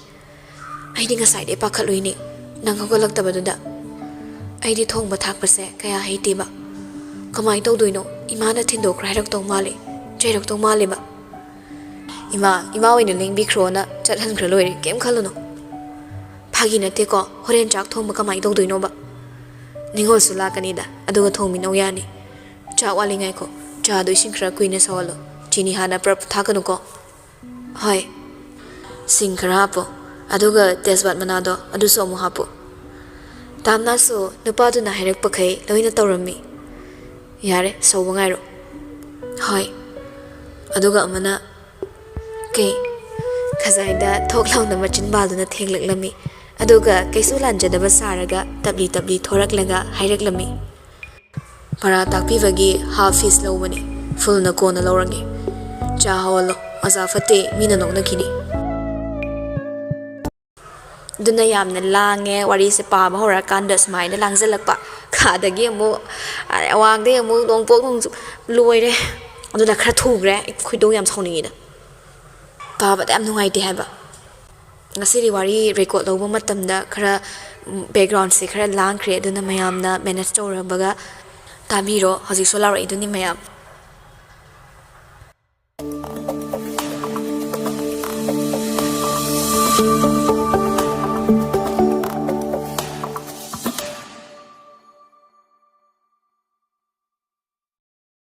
"ꯑꯩꯗꯤ ꯉꯁꯥꯏꯗꯩ ꯄꯥꯈꯠꯂꯨꯏꯅꯦ, ꯅꯪ ꯍꯧꯒꯠꯂꯛꯇꯕꯗꯨꯗ꯫ ꯑꯩꯗꯤ ꯊꯣꯡꯕ ꯊꯥꯛꯄꯁꯦ ꯀꯌꯥ ꯍꯩꯇꯦꯕ꯫ ꯀꯃꯥꯏꯅ ꯇꯧꯗꯣꯏꯅꯣ? ꯏꯃꯥꯅ ꯊꯤꯟꯗꯣꯛꯈ꯭ꯔꯥ ꯍꯥꯏꯔꯛꯇꯧ ꯃꯥꯜꯂꯦ, ꯆꯩꯔꯛꯇꯧ ꯃꯥꯜꯂꯦꯕ꯫" "ꯏꯃꯥ, ꯏꯃꯥ ꯑꯣꯏꯅ ꯂꯦꯡꯕꯤꯈ꯭ꯔꯣꯅ ꯆꯠꯍꯟꯈ꯭ꯔ ꯂꯣꯏꯔꯦ, ꯀꯩꯝ ꯈꯜꯂꯨꯅꯨ꯫" "ꯐꯥꯒꯤ ꯅꯠꯇꯦꯀꯣ, ꯍꯣꯔꯦꯟ ꯆꯥꯛ ꯊꯣꯡꯕ ꯀꯃꯥꯏꯅ ꯇꯧꯗꯣꯏꯅꯣꯕ? ꯅꯤꯉꯣꯜꯁꯨ ꯂꯥꯛꯀꯅꯤꯗ, ꯑꯗꯨꯒ ꯊꯣꯡꯃꯤꯟꯅꯧ ꯌꯥꯅꯤ꯫" "ꯆꯥꯛ ꯋꯥꯠꯂꯤ, ꯉꯥꯏꯈꯣ, ꯆꯥꯗꯣ ꯏꯁꯤꯡ ꯈꯔ ꯀꯨꯏꯅ ꯁꯧꯍꯜꯂꯣ, ꯆꯤꯅꯤ ꯍꯥꯟꯅ ꯄ꯭ꯔꯞ ꯊꯥꯛꯀꯅꯨꯀꯣ꯫" "ꯍꯣꯏ꯫" "ꯁꯤꯡ ꯈꯔ ꯍꯥꯞꯄꯣ, ꯑꯗꯨꯒ ꯇꯦꯖꯄꯥꯠ ꯃꯅꯥꯗꯣ ꯑꯗꯨꯁꯨ ꯑꯃꯨꯛ ꯍꯥꯞꯄꯣ꯫" ꯇꯥꯝꯅꯥꯁꯨ ꯅꯨꯄꯥꯗꯨꯅ ꯍꯥꯏꯔꯛꯄꯈꯩ ꯂꯣꯏꯅ ꯇꯧꯔꯝꯃꯤ꯫ "ꯌꯥꯔꯦ, ꯁꯧꯕ ꯉꯥꯏꯔꯣ꯫" "ꯍꯣꯏ꯫" ꯑꯗꯨꯒ ꯑꯃꯅ, "ꯀꯩ?" ꯈꯖꯥꯏꯗ ꯊꯣꯛ ꯂꯥꯎꯅ ꯃꯆꯤꯟ ꯕꯥꯜꯗꯨꯅ ꯊꯦꯡꯂꯛꯂꯝꯃꯤ꯫ ꯑꯗꯨꯒ ꯀꯩꯁꯨ ꯂꯥꯟꯖꯗꯕ ꯁꯥꯔꯒ ꯇꯞꯂꯤ ꯇꯞꯂꯤ ꯊꯣꯔꯛꯂꯒ ꯍꯥꯏꯔꯛꯂꯝꯃꯤ꯫ "ꯄꯔꯥ ꯇꯥꯛꯄꯤꯕꯒꯤ ꯍꯥꯐ ꯐꯤꯁ ꯂꯧꯕꯅꯤ, ꯐꯨꯜꯅ ꯀꯣꯟꯅ ꯂꯧꯔꯒꯦ꯫ ꯆꯥ ꯍꯧꯍꯜꯂꯣ, ꯑꯣꯖꯥ ꯐꯠꯇꯦ, ꯃꯤꯅ ꯅꯣꯛꯅꯈꯤꯅꯤ꯫" ꯑꯗꯨꯅ ꯌꯥꯝꯅ ꯂꯥꯡꯉꯦ꯫ ꯋꯥꯔꯤꯁꯦ ꯄꯥꯕ ꯍꯧꯔꯀꯥꯟꯗ ꯁꯨꯃꯥꯏꯅ ꯂꯥꯡꯖꯜꯂꯛꯄ꯫ ꯈꯥꯗꯒꯤ ꯑꯃꯨꯛ, ꯑꯋꯥꯡꯗꯒꯤ ꯑꯃꯨꯛ ꯅꯣꯡꯄꯣꯛ ꯅꯣꯡꯆꯨꯞ, ꯂꯣꯏꯔꯦ꯫ ꯑꯗꯨꯅ ꯈꯔ ꯊꯨꯈ꯭ꯔꯦ꯫ ꯑꯩ ꯈꯣꯏꯗꯧ ꯌꯥꯝ ꯁꯥꯎꯅꯤꯡꯉꯤꯗ꯫ ꯄꯥꯕꯗ ꯌꯥꯝ ꯅꯨꯡꯉꯥꯏꯇꯦ ꯍꯥꯏꯕ꯫ ꯉꯁꯤꯗꯤ ꯋꯥꯔꯤ ꯔꯦꯀꯣꯔꯠ ꯂꯧꯕ ꯃꯇꯝꯗ ꯈꯔ, ꯎꯝ, ꯕꯦꯛꯒ꯭ꯔꯥꯎꯟꯁꯦ ꯈꯔ ꯂꯥꯡꯈ꯭ꯔꯦ, ꯑꯗꯨꯅ ꯃꯌꯥꯝꯅ ꯃꯦꯅꯦꯖ ꯇꯧꯔꯕꯒ ꯇꯥꯕꯤꯔꯣ꯫ ꯍꯧꯖꯤꯛꯁꯨ ꯂꯥꯎꯔꯛꯏꯗꯨꯅꯤ ꯃꯌꯥꯝ꯫